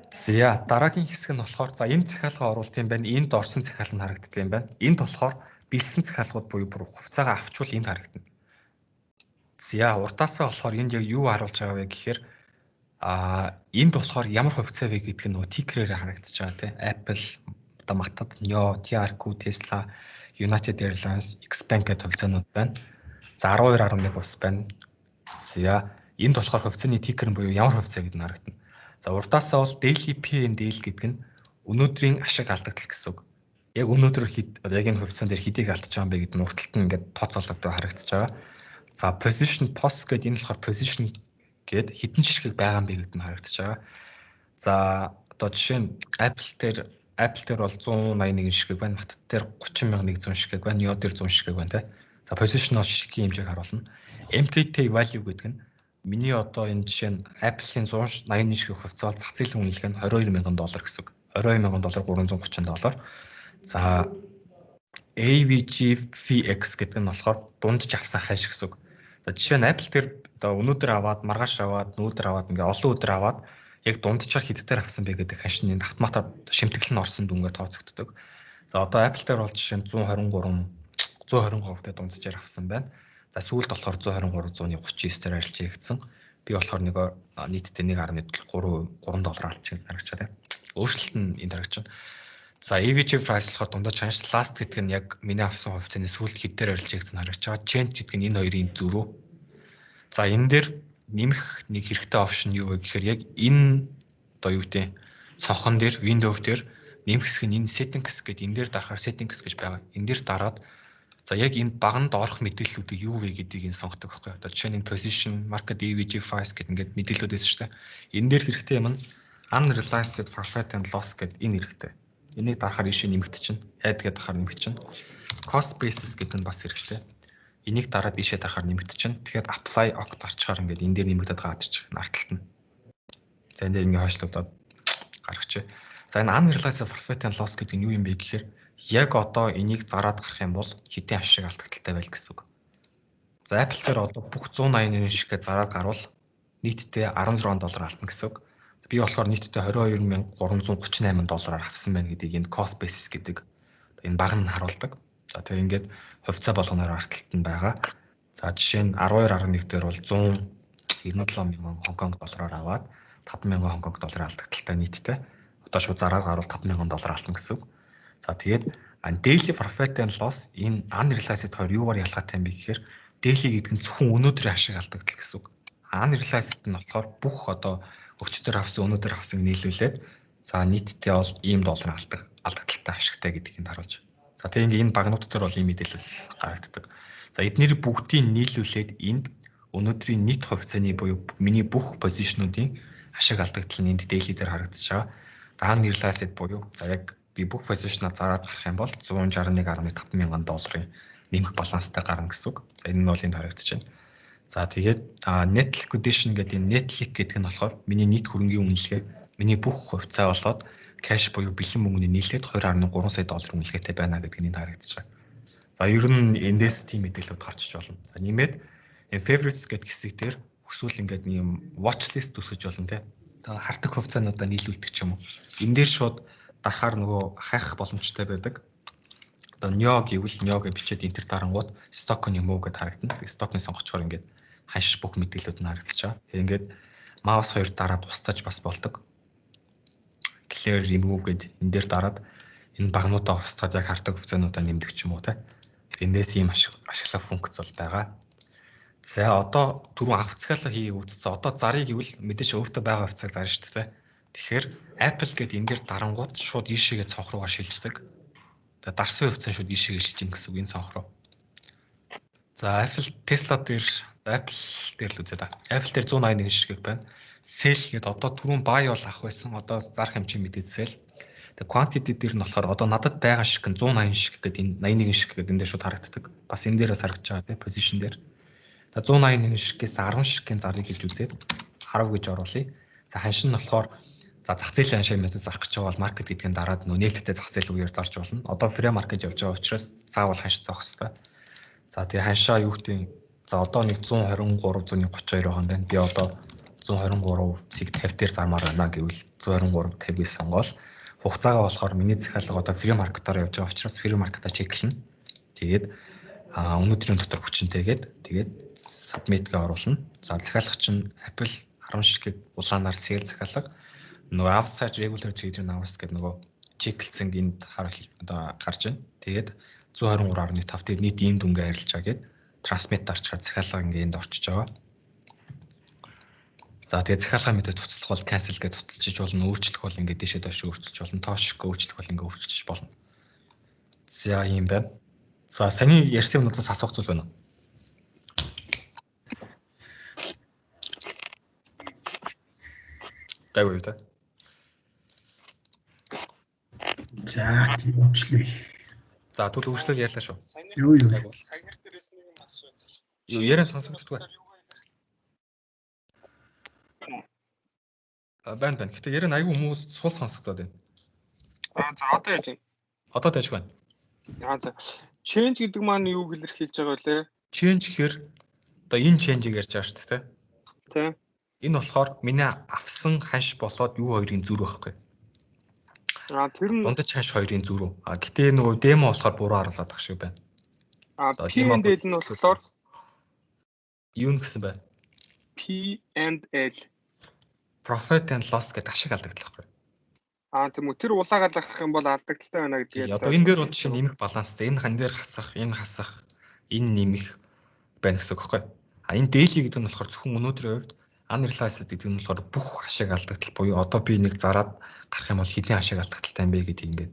За, дараагийн хэсэг нь болохоор, за, энэ захиалга оруулалт юм байна. Энд орсон захиалга нь харагддаг юм байна. Энд болохоор бэлсэн захиалгууд буюу бүр хувьцаагаа авчвал энд харагдана. За, урдаасаа болохоор энд яг юу харуулж байгаа вэ гэхээр энд болохоор ямар хувьцаа вэ гэдэг нь нөгөө ticker ээр харагдаж байгаа, тийм. Apple, одоо Матад, NIO, TRQ, Tesla, United Airlines, Xbank гэдэг хувьцаанууд байна. За, 12.1 ус байна. За, энд болохоор хувьцааны ticker нь буюу ямар хувьцаа гэдэг нь харагдана. За, урдаасаа бол daily P&L гэдэг нь өнөөдрийн ашиг алдагдал гэсэн үг. Яг өнөөдөр хэд, яг энэ хувьцаан дээр хэдийг алдчихж байгаа юм бэ гэдэг нь урталт нь ингээд тооцоологдоо харагдаж байгаа. За, position post гэдэг энэ болохоор position гээд хэдэн ширхэг байгаа юм бэ гэдэг нь харагдаж байгаа. За, одоо жишээ нь Apple дээр бол 181 ширхэг байна. Матад дээр 30,100 ширхэг байна. NIO дээр 100 ширхэг байна те. За, position бол ширхгийн хэмжээг харуулна. MKT value гэдэг нь миний одоо энэ жишээ нь Apple-ийн 181 ширхэг хувьцаа бол зах зээлийн үнэлгээ нь 22 мянган доллар гэсэн үг. 22 мянган доллар 330 доллар. За, AVGFX гэдэг нь болохоор дундаж авсан ханш гэсэн үг. За, жишээ нь Apple дээр одоо өнөөдөр аваад, маргааш аваад, нөөдөр аваад, ингээ олон өдөр аваад яг дунджаар хэд дээр авсан бэ гэдэг ханш нь энд автоматар шимтгэл нь орсон дүнгээ тооцогддог. За, одоо Apple дээр бол жишээ нь 123 125 дээр дунджаар авсан байна. За, сүүлд болохоор 123 139 дээр арилжаагдсан. Би болохоор нэг нийтдээ 1.3 3 доллар алдчих харагч байгаа, тийм. Өөрчлөлт нь энд харагч байна. За, AVG price болохоор дундаж ханш, last гэдэг нь яг миний авсан хувьцааны сүүлд хэд дээр арилжаагдсан харагч байгаа. Change гэдэг нь энэ хоёрын зөрүү. За, энэ дээр нэмэх нэг хэрэгтэй option юу вэ гэхээр яг энэ одоо юу гэдэг цонхон дээр, window дээр нэмэх хэсэг нь энэ settings гэдэг энэ дээр дарахаар settings гэж байгаа. Энэ дээр дараад, за, яг энэ баганд орох мэдээллүүдийг юу вэ гэдгийг энэ сонгодог байхгүй. Одоо жишээ нь энэ position, market AVG price гэдэг ингээд мэдээллүүд байсан шүү дээ. Энэ дээр хэрэгтэй юм нь unrealized profit and loss гэдэг энэ хэрэгтэй. Энийг дарахаар ийшээ нэмэгдчихнэ. Add гэдэг дарахаар нэмэгдчихнэ. Cost basis гэдэг нь бас хэрэгтэй. Энийг дараад ийшээ дарахаар нэмэгдчихнэ. Тэгэхээр apply, ok дарчаар ингээд энэ дээр нэмэгдээд байгаа чинь ард талд нь. За, энэ дээр ингээд хойшлогдоод гаргачих. За, энэ unrealized profit and loss гэдэг нь юу юм бэ гэхээр яг одоо энийг зараад гарах юм бол хэдийн ашиг алдагдалтай байл гэсэн үг. За, Apple дээр одоо бүх 181 ширхгээ зараад гарвал нийтдээ 16 доллар алдна гэсэн үг. Би болохоор нийтдээ 22,338 доллараар авсан байна гэдгийг энэ cost basis гэдэг энэ баг нь харуулдаг. За, тэгээ ингээд хувьцаа болгоноор ард талд нь байгаа. За, жишээ нь 12.1 дээр бол 197 мянган Хонконг доллараар аваад 5 мянган Хонконг долларын алдагдалтай нийтдээ. Одоо шууд зараад гарвал 5 мянган доллар алдна гэсэн үг. За, тэгээд daily profit and loss, энэ unrealized хоёр юугаар ялгаатай юм бэ гэхээр daily гэдэг нь зөвхөн өнөөдрийн ашиг алдагдал гэсэн үг. Unrealized нь болохоор бүх одоо өчигдөр авсан, өнөөдөр авсан нийлүүлээд, за, нийтдээ бол ийм доллар алдагдалтай ашигтай гэдгийг энд харуулж. За, тэгээ ингээ энэ багнууд дээр бол ийм мэдээлэл гаргагддаг. За, эднэр бүгдийг нийлүүлээд энд өнөөдрийн нийт хувьцааны буюу миний бүх position уудын ашиг алдагдал нь энд daily дээр харагдаж байгаа. Unrealized буюу, за, яг би бүх position оо зараад гарах юм бол 161.5 мянган долларын нэмэх баланстай гарна гэсэн үг. За, энэ нь бол энд харагдаж байна. За, тэгээд net liquidation гэдэг энэ net liq гэдэг нь болохоор миний нийт хөрөнгийн үнэлгээ, миний бүх хувьцаа болоод cash буюу бэлэн мөнгөний нийлээд 2.3 сая доллар үнэлгээтэй байна гэдэг нь энд харагдаж байгаа. За, ер нь эндээс тийм мэдээлэлүүд гарч иж болно. За, нэмээд энэ favorites гэдэг хэсэг дээр хүсвэл ингээд нэг юм watch list үүсгэж болно, те. За, хардаг хувьцаануудаа нийлүүлдэг ч юм уу. Энэ дээр шууд дарахаар нөгөө хайх боломжтой байдаг. Одоо NIO гэвэл NIO гэж бичээд enter дарангууд stock нь юм уу гэд харагдана. Stock ны сонгочхоор ингээд ханш бүх мэдээлэлүүд нь харагдаж байгаа. Тэгээ ингээд mouse хоёр дараад устгаж бас болдог. Clear, remove гэд энэ дээр дараад энэ багнуудаа устгаад яг хардаг хувьцаануудаа нэмдэг ч юм уу, те. Эндээс ийм ашиглах функц бол байгаа. За, одоо түрүүн авах захиалга хийгийг үзсэн. Одоо зарыг гэвэл мэдээж өөртөө байгаа хувьцааг зарна шүү дээ. Тэгэхээр Apple гэд энэ дээр дарангууд шууд ийшээгээ цонх руугаа шилждэг. Тэгээ дарсан хувьцаа шууд ийшээгээ шилжинэ гэсэн үг энэ цонх руу. За, Apple, Tesla дээр, Apple дээр л үзье да. Apple дээр 181 ширхэг байна. Sell гэдэг одоо түрүүн buy бол авах байсан. Одоо зарах юм чи мэдээд sell. Тэгээ quantity дээр нь болохоор одоо надад байгаа шиг нь 180 шиг гэдэг, энэ 81 шиг гэдэг энэ дээр шууд харагддаг. Бас энэ дээрээс харагдаж байгаа, тийм, position дээр. За, 181 ширхгээс 10 ширхгийн зарыг гэж үзээд 10 гэж оруулъя. За, ханш нь болохоор, за, зах зээлийн ханшаар мэдээ зарах гэж байгаа бол market гэдгийн дараад нөө нээлттэй зах зээл үеэр зарж болно. Одоо pre market явж байгаа учраас заавал ханш зоох хэрэгтэй. За, тэгээ ханшаа юу гэдэг, за, одоо нэг 123.32 байгаа юм байна. Би одоо 123.50 дээр зармаар байна гэвэл 123.50 гэж сонгоол хугацаагаа болохоор миний захиалга одоо pre market аар явж байгаа учраас pre market аа check лэнэ. Тэгээд өнөөдрийн дотор хүчинтэйгээд тэгээд submit гээ оруулна. За, захиалга чинь Apple 10 ширхэг улаанаар sell захиалга, нөгөө outside regular trading hours гэдэг нөгөө check лсэн энд хар одоо гарч байна. Тэгээд 123.5 дээр нийт ийм дүнгээ арилж байгаа гээд transmit дарчгаар захиалга ингээ энд орчиж байгаа. За, тэгээ захиалга мэдээ цуцлах бол cancel гэж цуцалчиж болно, өөрчлөх бол ингээ дээшээ доош өөрчилж болно, тоош өөрчлөх бол ингээ өөрчилж болно. За, ийм байна. За, саяны ярьсан юмнуудаас асуух зүйл байна уу? Гайгүй юу та? За, тийм уучлаа. За, тэгвэл өөрчлөлт ярьлаа шүү. Юу юу. Саяных дээрээс нэг юм асууад. Юу яриан сонсогддоггүй. А, байна байна. Гэтэ яриан айгүй хүмүүс сул сонсогдоод байна. Аа, за, одоо яаж вэ? Одоо дайшгүй байна. Аа, за. Change гэдэг маань юу илэрхийлж байгаа вэ? Change гэхээр одоо энэ change-ийг ярьж байгаа шүү дээ. Тэ. Энэ болохоор миний авсан ханш болоод юу хоёрын зүр байхгүй. Аа, тэр нь дундаж ханш хоёрын зүрүү. А гэтээ нөгөө demo болохоор буруу харуулдаг шиг байна. А, P and L нь болохоор юу нэгсэн бэ? P and L. Profit and loss гэдэг ашиг алдагдал байхгүй. Аа, тийм үү. Тэр улаагаар лахах юм бол алдагдaltaй байна гэдгийг. Одоо энэ дээр бол жишээ нэмэх баланстай. Энэ хан дээр хасах, энэ хасах, энэ нэмэх байна гэсэн үг байхгүй. А энэ daily гэдэг нь болохоор зөвхөн өнөөдрийн хувьд, unrealized гэдэг нь болохоор бүх ашиг алдагдал буюу одоо би нэг зараад гарах юм бол хэдийн ашиг алдагдaltaй юм бэ гэдгийг ингээд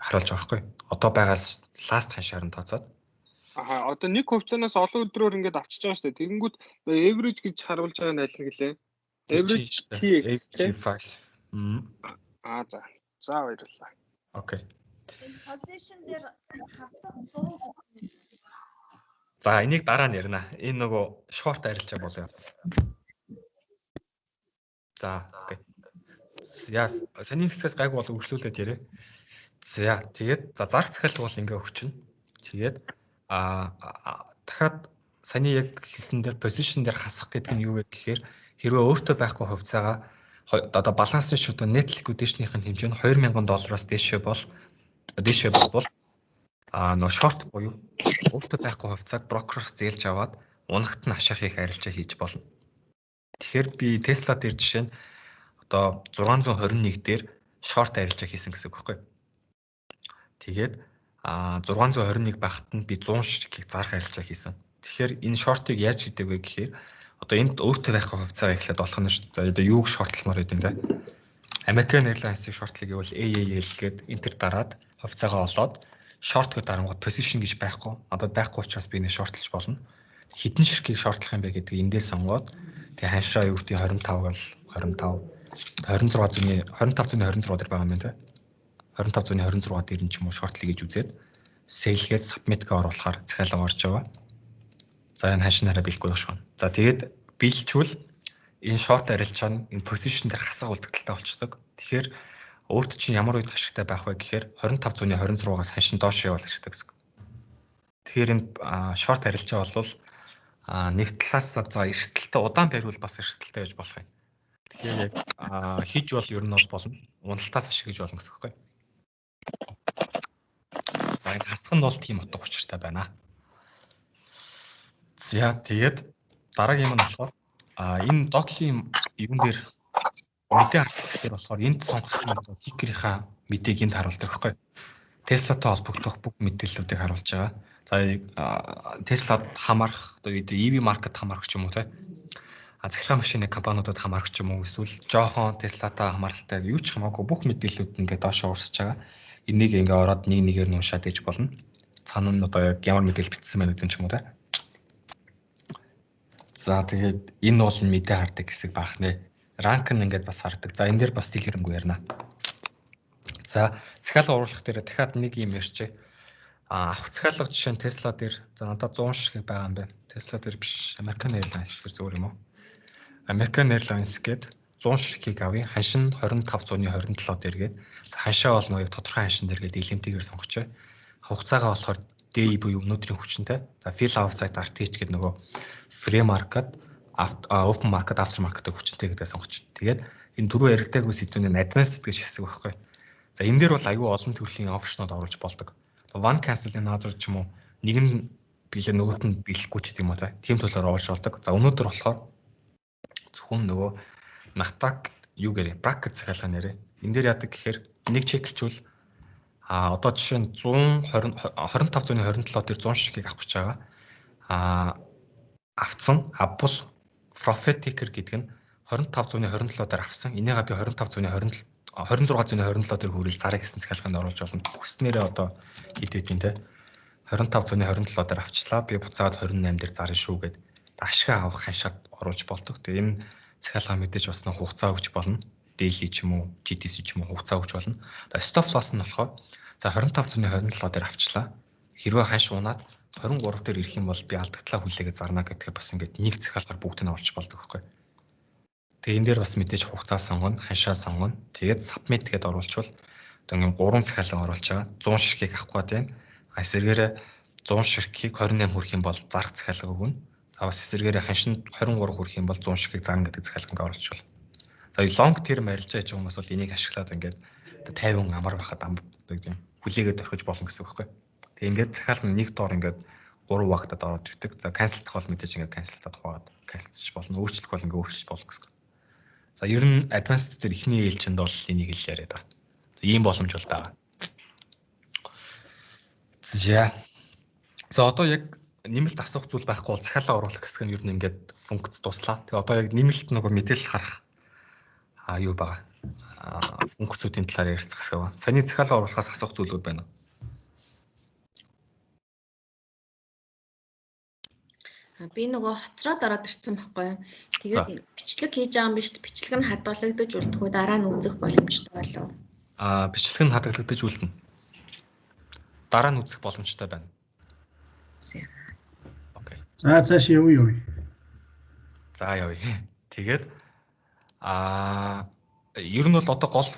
харуулж байгаа байхгүй. Одоо байгаа last ханшаар нь тооцоод. Аха, одоо нэг хувьцаанаас олон өдрөөр ингээд авчиж байгаа шүү дээ. Тэгэнгүүт average гэж харуулж байгаа нь аль нь гэлээ? Average TX price. Аа, за. За, баярлалаа. Окей. Position дээр хасах 100. За, энийг дараа нь ярина. Энэ нөгөө short арилжаа болоо. За, окей. За, саний хэсгээс гайгүй бол үргэлжлүүлээд яриа. За, тэгээд, за, зарах захиалга бол ингээ өгчнө. Тэгээд дахиад саяны яг хэлсэн дээр position дээр хасах гэдэг нь юу вэ гэхээр хэрвээ өөртөө байхгүй хувьцаагаа одоо балансын шууд net liquidation-ийн хэмжээ нь 2000 доллароос дээшээ бол нөө short буюу өөртөө байхгүй хувьцааг брокероос зээлж аваад унагт нь ашиг хийх арилжаа хийж болно. Тэгэхээр би Tesla дээр жишээ нь одоо 621 дээр short арилжаа хийсэн гэсэн үг байхгүй. Тэгээд 621 багт нь би 100 ширхгийг зарах арилжаа хийсэн. Тэгэхээр энэ short ыг яаж хийдэг вэ гэхээр одоо энд өөртөө байхгүй хувьцаа эхлээд олох нь шүү дээ. Одоо юуг short лмоор байд юм бэ? American Airlines-ыг short лыг гэвэл AAL гээд enter дараад хувьцаагаа олоод short гэдэг дарангууд position гэж байхгүй. Одоо байхгүй учраас би энэ short лж болно. Хэдэн ширхгийг short лох юм бэ гэдгийг эндээс сонгоод тэгээ ханшаа юу гэдэг 25 гал 25 26 25.26 дээр байгаа юм байна те. 25.26 дээр нь ч юм уу short лъё гэж үзээд sell гээд submit гээ оруулахаар захиалга орж байгаа. За, энэ ханш нараа биелэхгүй байх шиг байна. За, тэгээд биелчүүл энэ short арилжаа нь энэ position дээр хасах үлдэгдэлтэй болчдөг. Тэгэхээр өөрт чинь ямар үед ашигтай байх вэ гэхээр 25.26-аас ханшин доош явал ашигтай гэсэн. Тэгэхээр энэ short арилжаа бол нэг талаас за эрсдэлтэй, удаан бариул бас эрсдэлтэй байж болох юм. Тэгэхээр яг хийж бол ер нь бол болно. Уналтаас ашиг гэж болно гэсэн үг байхгүй. За, энэ хасах нь бол тийм утга учиртай байна. За, тэгээд дараагийн юм нь болохоор энэ доотлын юун дээр мэдээ харах хэсгээр болохоор энд сонгосон одоо ticker ийнхаа мэдээг энд харуулдаг байхгүй. Tesla-тай холбогдох бүх мэдээллүүдийг харуулж байгаа. За, Tesla-д хамаарах одоо EV market хамаарах ч юм уу те. А цахилгаан машины компаниудад хамаарах ч юм уу эсвэл жоохон Tesla-тай хамааралтай юу ч хамаагүй бүх мэдээллүүд ингээд доошоо урсж байгаа. Энийг ингээ ороод нэг нэгээр нь уншаад иж болно. Цаана нь одоо яг ямар мэдээлэл бичсэн байна гэдэг нь ч юм уу те. За, тэгээд энэ бол мэдээ хардаг хэсэг баах нэ. Rank нь ингээд бас хардаг. За, энэ дээр бас дэлгэрэнгүй ярина. За, захиалга оруулах дээр дахиад нэг юм ярьчих. Авах захиалга жишээ нь Tesla дээр, за надад 100 ширхэг байгаа юм байна. Tesla дээр биш, American Airlines дээр зүгээр юм уу? American Airlines гээд 100 ширхгийг авъя. Ханшин 2527 дээр гээд ханшаа бол нөгөө тодорхой ханшин дээр гээд LMT-гээр сонгочихъя. Хугацаагаа болохоор day буюу өнөөдрийн хүчинтэй. За fill outside RTH гэдэг нөгөө free market, open market, after market хүчинтэй гэдэг сонгоч. Тэгээд энэ дөрвөн яригдаагүй сэдвүүний advanced гэж хэсэг байхгүй. За энэ дээр бол аюу олон төрлийн option-ууд оруулж болдог. One cancel another ч юм уу, нэг нь билээ нөгөөт нь билэхгүй ч гэдэг юм уу та. Тийм төлөөр оруулж болдог. За өнөөдөр болохоор зөвхөн нөгөө Nasdaq юу гэрээ bracket захиалга нэрээ. Энэ дээр яадаг гэхээр нэг check-лчүүл одоо жишээ нь 120 2527 дээр 100 ширхгийг авах гэж байгаа. Авцсан. Авбал profit taker гэдэг нь 2527 дээр авсан. Энийгээ би 2527 2627 дээр хүрэл зараа гэсэн захиалганд оруулж болно. Хүснээрээ одоо хэд хэдийн те 2527 дээр авчлаа. Би буцаад 28 дээр зарна шүү гэд ашиг авах ханшаад оруулж болдог. Тэгээ энэ захиалга мэдээж бас нэг хугацаа өгч болно. Daily ч юм уу, GTC ч юм уу хугацаа өгч болно. Stop loss нь болохоор за 2527 дээр авчлаа. Хэрвээ ханш унаад 23 дээр ирэх юм бол би алдагдлаа хүлээгээ зарна гэдгээ бас ингээд нэг захиалгаар бүгд нь оруулж болдог байхгүй. Тэгээ энэ дээр бас мэдээж хугацаа сонгоно, ханшаа сонгоно. Тэгээд submit гэдээ оруулчвал одоо ингээд гурван захиалга оруулж байгаа. 100 ширхгийг авах гээд байна. А эсэргээрээ 100 ширхгийг 28 хүрэх юм бол зарах захиалга өгнө. За бас эсэргээрээ ханшинд 23 хүрэх юм бол 100 ширхгийг зарна гэдэг захиалга ингээд оруулж болно. За long term арилжаа хийж байгаа хүмүүс бол энийг ашиглаад ингээд 50 амар байхад юм хүлээгээд орхиж болно гэсэн үг байхгүй. Тэгээ ингээд захиалга нэг доор ингээд 3 багтад ороод ирдэг. За cancel-дах бол мэдээж ингээд cancel-таад хуваад cancel-дчих болно. Өөрчлөх бол ингээд өөрчилж болно гэсэн. За ер нь advanced дээр эхний ээлжинд бол энийг л яриад байгаа. За ийм боломж бол байгаа. За. За одоо яг нэмэлт асуух зүйл байхгүй бол захиалга оруулах хэсэг нь ер нь ингээд функц дуслаа. Тэгээ одоо яг нэмэлт нөгөө мэдээлэл харах юу байгаа. Функцүүдийн талаар ярилцах хэсэг байгаа. Саяны захиалга оруулахаас асуух зүйлүүд байна уу? Би нөгөө хоцроод ороод ирсэн байхгүй юу. Тэгээд бичлэг хийж байгаа юм биш. Бичлэг нь хадгалагдаж үлдэх үү, дараа нь үзэх боломжтой болов? Бичлэг нь хадгалагдаж үлдэнэ. Дараа нь үзэх боломжтой байна. Окей. За цааш явъя. За явъя. Тэгээд ер нь бол одоо гол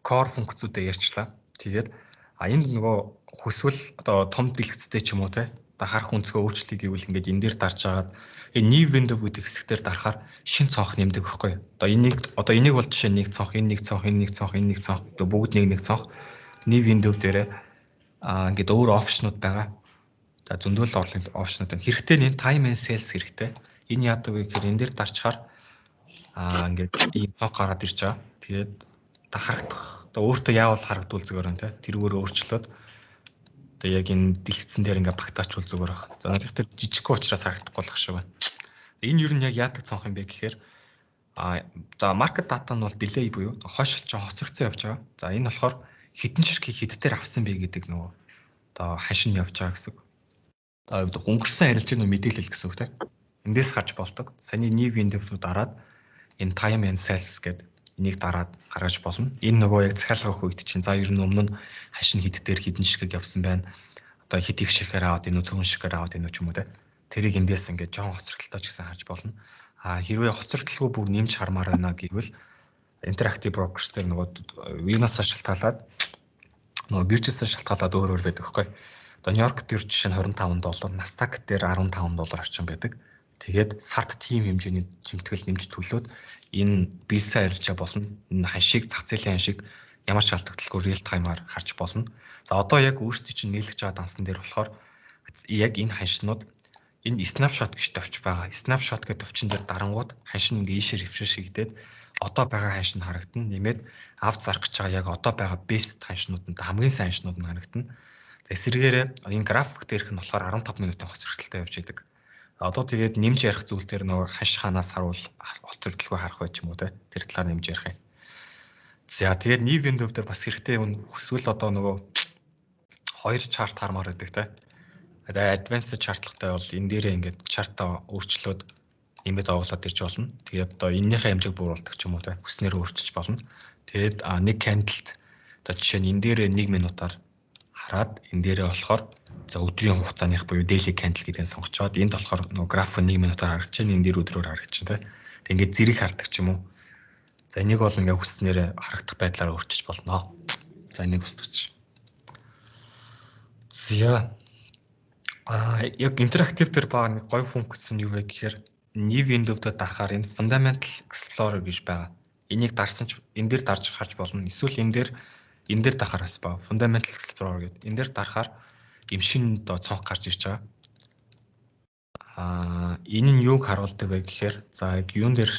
core функцүүдээ ярьчлаа. Тэгээд энд нөгөө хүсвэл одоо том дэлгэцтэй ч юм уу те харах өнцгөө өөрчлөе гэвэл ингээд энэ дээр дарж агаад энэ new window гэдэг хэсэг дээр дарахаар шин цонх нэмдэг байхгүй. Одоо энийг бол жишээ нэг цонх, энэ нэг цонх, энэ нэг цонх, энэ нэг цонх, бүгд нэг нэг цонх. New window дээрээ ингээд өөр option-ууд байгаа. За зөндөл олон option-ууд байна. Хэрэгтэй нь time and sales хэрэгтэй. Энэ яадаг вэ гэхээр энэ дээр дарчаар ингээд ийм цонх гараад ирж байгаа. Тэгээд харагдах одоо өөртөө яавал харагдвал зүгээр юм те. Тэрүүгээр өөрчлөөд одоо яг энэ дэлгэцэн дээр ингээ багтаачвал зүгээр байх. За надад тэр жижигхэн учраас харагдахгүй болох шиг байна. Энэ ер нь яг яадаг цонх юм бэ гэхээр за market data нь бол delay буюу хойшилж хоцрогдсон явж байгаа. За энэ болохоор хэдэн ширхгийг хэд дээр авсан бэ гэдэг нөгөө одоо ханшин явж байгаа гэсэн үг. Одоо өнгөрсөн арилжааны мэдээлэл гэсэн үг те. Эндээс харж болдог. Саяны new window-д дараад энэ time and sales гэдэг энийг дараад гаргаж болно. Энэ нөгөө яг захиалга өгөх үед чинь за ер нь өмнө нь хашин хэд дээр хэдэн ширхэг явсан байна. Одоо хэд их ширхээр аваад энэ үү, цөөн ширхээр аваад энэ үү ч юм уу те. Тэрийг эндээс ингээд жоон хоцрогдолтой ч гэсэн харж болно. Хэрвээ хоцрогдолгүй бүр нэмж хармаар байна гэвэл Interactive Brokers дээр нөгөө юунаас шалтгаалаад нөгөө биржээс шалтгаалаад өөр өөр байдаг байхгүй. Одоо Нью-Йорк дээр жишээ нь $25, Nasdaq дээр $15 орчим байдаг. Тэгээд сард тийм хэмжээний чимтгэл нэмж төлөөд энэ биесээ арилжаа болно. Энэ ханшийг зах зээлийн ханшийг ямар ч алдагдaltaгүй real time-аар харж болно. За одоо яг өөрсдөө чинь нийлэж байгаа дансан дээр болохоор яг энэ ханшнууд энэ snapshot гэж товч байгаа. Snapshot гэдэг товчон дээр дарангууд ханш нь ингээ ийшээ рефреш хийгдээд одоо байгаа ханш нь харагдана. Нэмээд авд зарах гэж байгаа яг одоо байгаа best ханшнууд нь хамгийн сайн ханшнууд нь харагдана. За эсрэгээрээ энэ график дээрх нь болохоор 15 минутын хоцрогдолтой явж идэг. Одоо тэгээд нэмж ярих зүйл дээр нөгөө ханш ханаас харуул хоцрогдолгүй харах байж юм уу те. Тэр талаар нэмж ярих юм. За тэгээд new window дээр бас хэрэгтэй юм хүсвэл одоо нөгөө хоёр чарт хармаар байдаг те. Advanced чартлахтай бол энэ дээрээ ингээд чартаа өөрчлөөд нэмээд оруулаад ирж болно. Тэгээд одоо энэнийхээ хэмжээг бууруулдаг ч юм уу те. Хүснээр өөрчилж болно. Тэгээд нэг candle-т одоо жишээ нь энэ дээрээ 1 минутаар Хараад энэ дээрээ болохоор за өдрийн хугацааных буюу daily candle гэдгийг сонгочоод энд болохоор нөгөө график 1 минутаар харагдаж байна. Энэ дээр өдрөөр харагдаж байна, тэ. Тэг ингээд зэрэг хардаг ч юм уу. За, энийг бол ингээд хүснээр харагдах байдлаар өөрчилж болно. За, энийг устгах. За, яг interactive дээр байгаа нэг гоё функц нь юу вэ гэхээр new window-д дарахаар энэ fundamental explorer гэж байгаа. Энийг дарсан ч энэ дээр дарж харж болно. Эсвэл энэ дээр дарахаар бас ба fundamental explorer гэдэг. Энэ дээр дарахаар юм шинэ одоо цонх гарч ирж байгаа. Энэ нь юуг харуулдаг вэ гэхээр за яг юун дээр,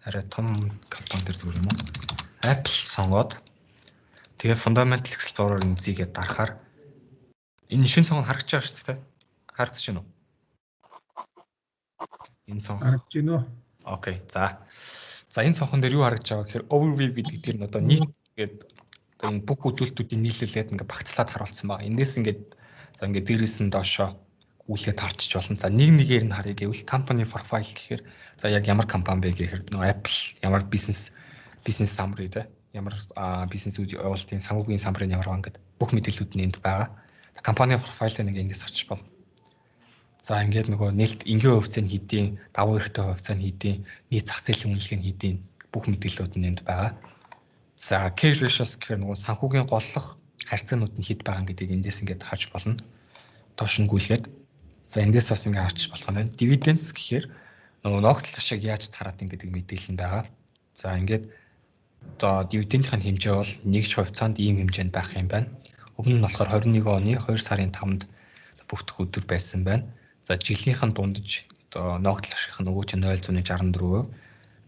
арай том компани дээр зүгээр юм уу? Apple сонгоод тэгээ fundamental explorer үзийгээ дарахаар энэ шинэ цонх харагдаж байгаа шүү дээ. Харагдаж байна уу? Энэ цонх харагдаж байна уу? Okay. За. За, энэ цонхон дээр юу харагдаж байгаа гэхээр overview гэдэг дээр нь одоо нийт гээд одоо энэ бүх үзүүлэлтүүдийн нийлүүлээд ингээ багцлаад харуулсан байгаа. Эндээс ингээд за ингээд дээрээс нь доошоо гүйлгээд харчиж болно. За, нэг нэгээр нь харъя гэвэл company profile гэхээр за яг ямар компани бэ гэхээр нөгөө Apple ямар бизнес summary, те, ямар бизнес явуултын санхүүгийн summary нь ямар байгаа гэдэг бүх мэдээллүүд нь энд байгаа. Компани profile-ыг нэг эндээс харчих болно. За, ингээд нөгөө нээлт энгийн хувьцаа нь хэдийн, давуу эрхтэй хувьцаа нь хэдийн, нийт зах зээлийн үнэлгээ нь хэдийн, бүх мэдээллүүд нь энд байгаа. За, key ratios гэхээр нөгөө санхүүгийн голлох харьцаанууд нь хэд байгаа гэдгийг эндээс ингээд харж болно. Доош нь гүйлгээд за эндээс бас ингээд харж болох нь байна. Dividends гэхээр нөгөө ногдол ашиг яаж тараад ин гэдэг мэдээлэл нь байгаа. За, ингээд одоо дивидендийн хэмжээ бол нэг ч хувьцаанд ийм хэмжээнд байх юм байна. Өмнө нь болохоор 21 оны 2 сарын 5-нд бүртгэх өдөр байсан байна. За, жилийнх нь дундаж одоо ногдол ашигх нь нөгөө чинь 0.64%.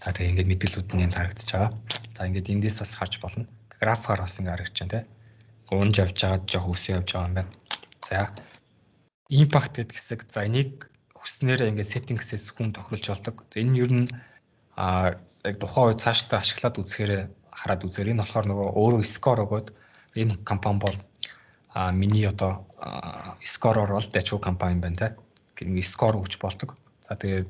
За, тэгээ ингээд мэдээллүүд нь энд харагдаж байгаа. За, ингээд эндээс бас харж болно. Графикаар бас ингээд харагдаж байна, те. Унж явж байгаа, жоох өсөө явж байгаа юм байна. За, impact гэдэг хэсэг. За, энийг хүснээрээ ингээд settings-ээс хүн тохируулж болдог. За, энэ ер нь яг тухайн үед цаашдаа ашиглаад үзэхээр хараад үзээр энэ болохоор нөгөө өөрөө score өгөөд энэ компани бол миний одоо score оор бол дажгүй компани юм байна, те. Ингээ score өгч болдог. За, тэгээд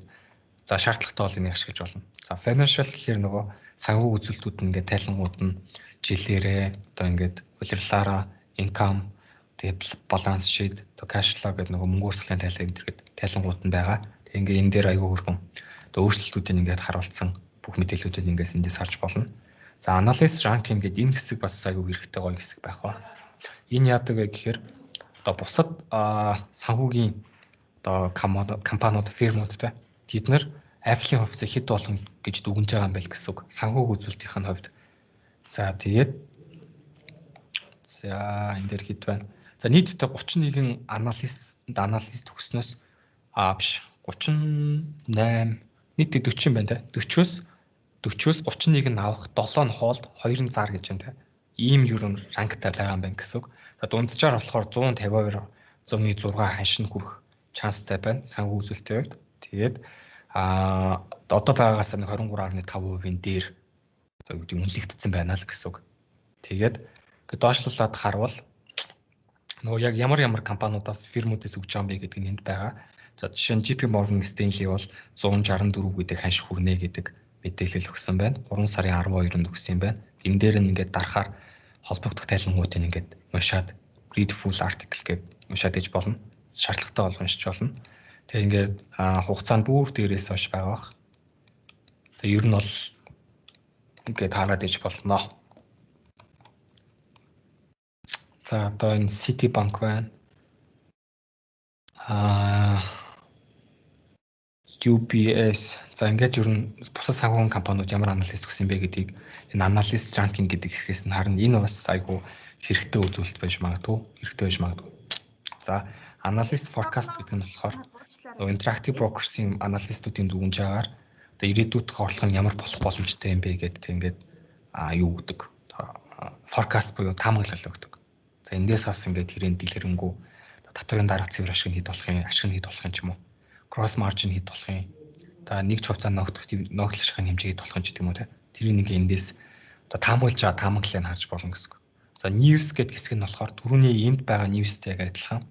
за шаардлагатай бол энийг ашиглаж болно. За, financial гэхээр нөгөө санхүү үзүүлэлтүүд нь ингээд тайлангууд нь жилээрээ одоо ингээд улирлаараа income, тэгээд balance sheet, одоо cash flow гэдэг нөгөө мөнгө урсгалын тайлан энэ гээд тайлангууд нь байгаа. Тэгээд ингээ энэ дээр аягүй хөрхөн одоо өөрчлөлтүүдийг ингээд харуулсан бүх мэдээллүүдийг ингээс эндээс харж болно. За, analyst ranking гэдэг энэ хэсэг бас аягүй хэрэгтэй гоё хэсэг байх ба. Энэ яадаг вэ гэхээр одоо бусад санхүүгийн одоо компаниуд, фирмууд, те, тэд нар Apple-ийн хувьцаа хэд болно гэж дүгнж байгаа юм байл гэсэн үг. Санхүүг үзүүлэлтийн хувьд. За, тэгээд за энэ дээр хэд байна? За, нийтдээ 31 аналист өгснөөс биш, 38, нийтдээ 40 байна, те. 40-өөс 31 нь авах, 7 нь hold, 2 нь зар гэж байна, те. Ийм ер нь rank тай байгаа юм байна гэсэн үг. За, дунджаар болохоор 152 106 ханшин хүрэх chance тай байна санхүү үзүүлэлтийн хувьд. Тэгээд одоо байгаагаас нэг 23.5%-ийн дээр одоо юу гэдэг үнэлэгдсэн байна л гэсэн үг. Тэгээд ингээд доошлуулад харвал нөгөө яг ямар ямар компаниудаас, фирмүүдээс өгж байгаа юм бэ гэдэг нь энд байгаа. За, жишээ нь JP Morgan Stanley бол 164 гэдэг ханш хүрнэ гэдэг мэдээлэл өгсөн байна. 3 сарын 12-нд өгсөн юм байна. Энэ дээр нь ингээд дарахаар холбогдох тайлангуудыг ингээд уншаад read full article гээд уншаад иж болно. Шаардлагатай бол уншиж болно. Тэгээ ингээд хугацаа нь бүр дээрээс хойш байгаа бах. Тэгээ ер нь бол ингээд хараад иж болно. За, одоо энэ Citibank байна. UBS, за ингээд ер нь бусад санхүүгийн компаниуд ямар анализ өгсөн бэ гэдгийг энэ analyst ranking гэдэг хэсгээс нь харна. Энэ бас айгүй хэрэгтэй үзүүлэлт байж магадгүй. Хэрэгтэй байж магадгүй. За, analyst forecast гэдэг нь болохоор нөгөө Interactive Brokers-ийн аналистуудын дүгнж байгаагаар одоо ирээдүйдх орлого нь ямар болох боломжтой юм бэ гэдэг ингээд юу өгдөг. Forecast буюу таамаглал өгдөг. За, эндээс бас ингээд тэрийн дэлгэрэнгүй татварын дарга цэвэр ашиг нь хэд болох юм, ашиг нь хэд болох юм ч юм уу. Gross margin хэд болох юм. За, нэг ч хувьцаа ногдол ашигын хэмжээ хэд болох юм ч гэдэг юм уу, те. Тэрийг нэг эндээс одоо таамаглаж байгаа таамаглалыг харж болно гэсэн үг. За, news гэдэг хэсэг нь болохоор түрүүний энд байгаа news-тэй яг адилхан.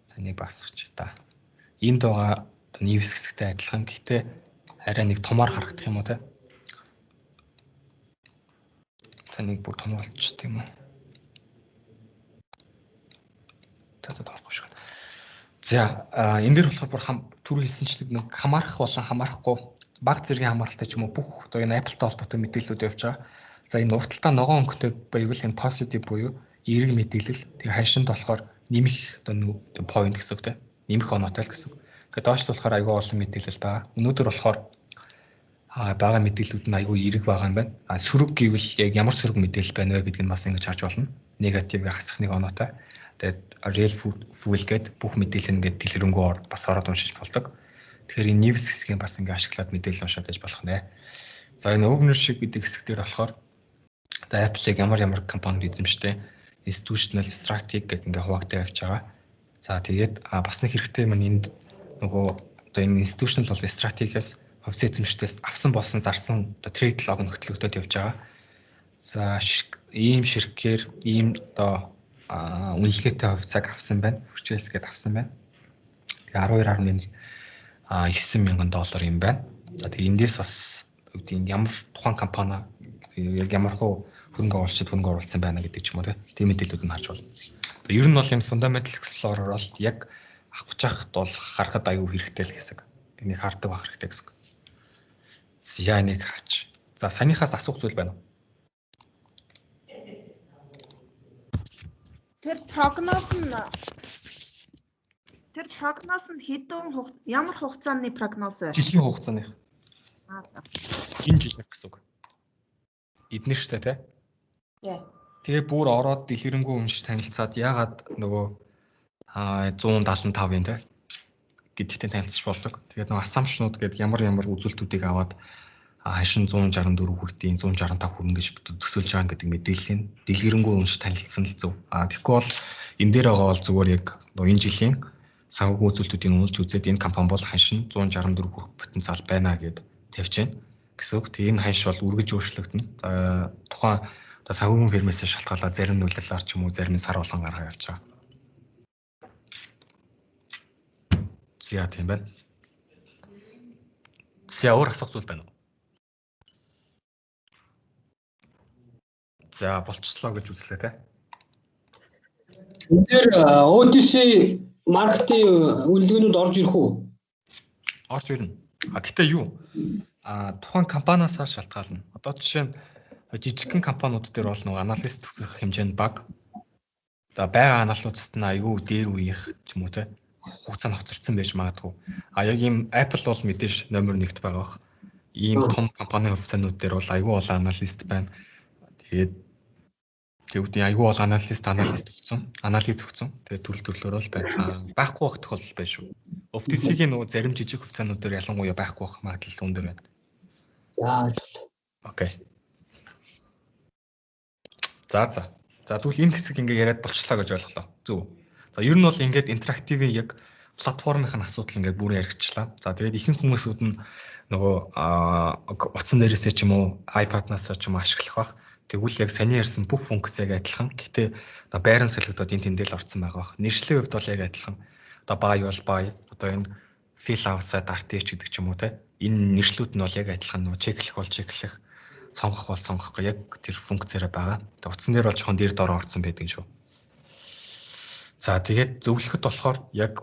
За, энийг багасгач та. Энд байгаа одоо news хэсэгтэй адилхан. Гэхдээ арай нэг томоор харагдах юм уу, те. За, нэг бүр том болчих юм уу. За доорхгүй шиг. За энэ дээр болохоор бүр түрүү хэлсэнчлэг нэг хамаарах болон хамаарахгүй баг зэргийн хамааралтай ч юм уу бүх одоо энэ Apple-тай холбоотой мэдээллүүд явж байгаа. За энэ урталтаа ногоон өнгөтэй байвал энэ positive буюу эерэг мэдээлэл. Тэгээ ханшинд болохоор нэмэх одоо нүү point гэсэн үг те. Нэмэх оноотой л гэсэн үг. Тэгээд доош болохоор айгүй олон мэдээлэл байгаа. Өнөөдөр болохоор байгаа мэдээллүүд нь айгүй эерэг байгаа юм байна. А сөрөг гэвэл яг ямар сөрөг мэдээлэл байна вэ гэдгийг бас ингэж харж болно. Негатив хасах нэг оноотой. Тэгээд real fuel гэдэг бүх мэдээлэл ингээд дэлгэрэнгүй бас ороод уншиж болдог. Тэгэхээр энэ news хэсгийг бас ингээд ашиглаад мэдээлэл уншаад байж болох нэ. За энэ ownership гэдэг хэсэг дээр болохоор одоо Apple-ыг ямар ямар компани эзэмшдэг, institutional strategy гэдэг ингээд хуваагдаа явж байгаа. За тэгээд бас нэг хэрэгтэй юм энд нөгөө одоо энэ institutional бол стратегиас хувьцаа эзэмшдээс авсан болсон зарсан одоо trade log нөхтлөгдөд явж байгаа. За ийм ширхгээр ийм одоо үнэлгээтэй хувьцааг авсан байна. Purchase гэдээ авсан байна. Тэгээ 12.9 мянган доллар юм байна. За тэгээ эндээс бас үүдийн ямар тухайн компани яг ямар хуу хөрөнгө оруулагчид хөрөнгө оруулсан байна гэдэг ч юм уу тийм мэдээллүүд нь харж байна. Ер нь бол энэ Fundamental Explorer бол яг авах бол харахад аюу хэрэгтэй л хэсэг. Энийг хардаг байх хэрэгтэй гэсэн. За энийг харч. За саяныхаас асуух зүйл байна уу? Тэр прогноз нь хэдэн ямар хугацааны прогноз вэ? Жилийн хугацааных. Энэ жилийнх гэсэн үг. Эднэр штэ тий. Тэгээ бүр ороод дэлгэрэнгүй уншиж танилцаад яагаад нөгөө 175 юм тий гэдэгтэй танилцж болдог. Тэгээд нөгөө assumption-ууд гэдэг ямар ямар үзүүлэлтүүдийг аваад хашин 164 хүртийн 165 хүрнэ гэж төсөөлж байгаа гэдэг мэдээллийн дэлгэрэнгүй уншиж танилцсан л зөв. Тэгэхгүй бол энэ дээр байгаа бол зүгээр яг энэ жилийн санхүүгийн үзүүлэлтүүдийг үнэлж үзээд энэ компани бол ханшин 164 хүрэх потенциал байна гэд тавьж байна гэсэн үг. Тэгээ энэ ханш бол үргэлж өөрчлөгдөнө. За тухайн одоо санхүүгийн фирмээс шалтгаалаад зарим нь улирлаар ч юм уу зарим нь сар болгон гаргаа явж байгаа. За тийм байна. За өөр асуух зүйл байна уу? За болчихлоо гэж үзлээ те. Энэ дээр OTC маркетинг үнэлгээнүүд орж ирэх үү? Орж ирнэ. А гэтээ юу? Тухайн компаниасаа шалтгаална. Одоо жишээ нь жижигхэн компаниуд дээр бол нөгөө аналист хэмжээнд бага. Одоо байгаа аналист нь айгүй дээр үеих ч юм уу те. Хугацаа нь хоцорсон байж магадгүй. А яг ийм Apple бол мэдээж номер 1-т байгаа бох. Ийм том компани хувьцаанууд дээр бол айгүй олон аналист байна. Тэгээд тэгвэл айгүй бол аналист өгсөн, анализ өгсөн. Тэгээд төрөл төрлөөр бол байна. Байхгүй байх тохиолдол байна шүү. OTC-ийн нөгөө зарим жижиг хувьцаанууд дээр ялангуяа байхгүй байх магадлал өндөр байна. За ойлголоо. Окей. За. За тэгвэл энэ хэсэг ингээ яриад болчлаа гэж ойлголоо. Зөв. За ер нь бол ингээд интерактивын яг платформын асуудал ингээд бүр яригдчлаа. За тэгээд ихэнх хүмүүсүүд нь нөгөө утсан дээрээсээ ч юм уу iPad-наас ч юм уу ашиглах бах. Тэгвэл яг саяны ярьсан бүх функц яг адилхан. Гэтэ байран солигдоод энэ тэндэл орцсон байгаа бах. Нэршлийн хувьд бол яг адилхан. Одоо buy бол buy, одоо энэ fill outside RTH гэдэг ч юм уу те. Энэ нэршлүүд нь бол яг адилхан, нөгөө чеклэх бол чеклэх, сонгох бол сонгох яг тэр функцээрээ байгаа. Тэгээ утсан дээр бол жоохон дээр доор орцсон байдаг шүү. За тэгээд зөвлөхөд болохоор яг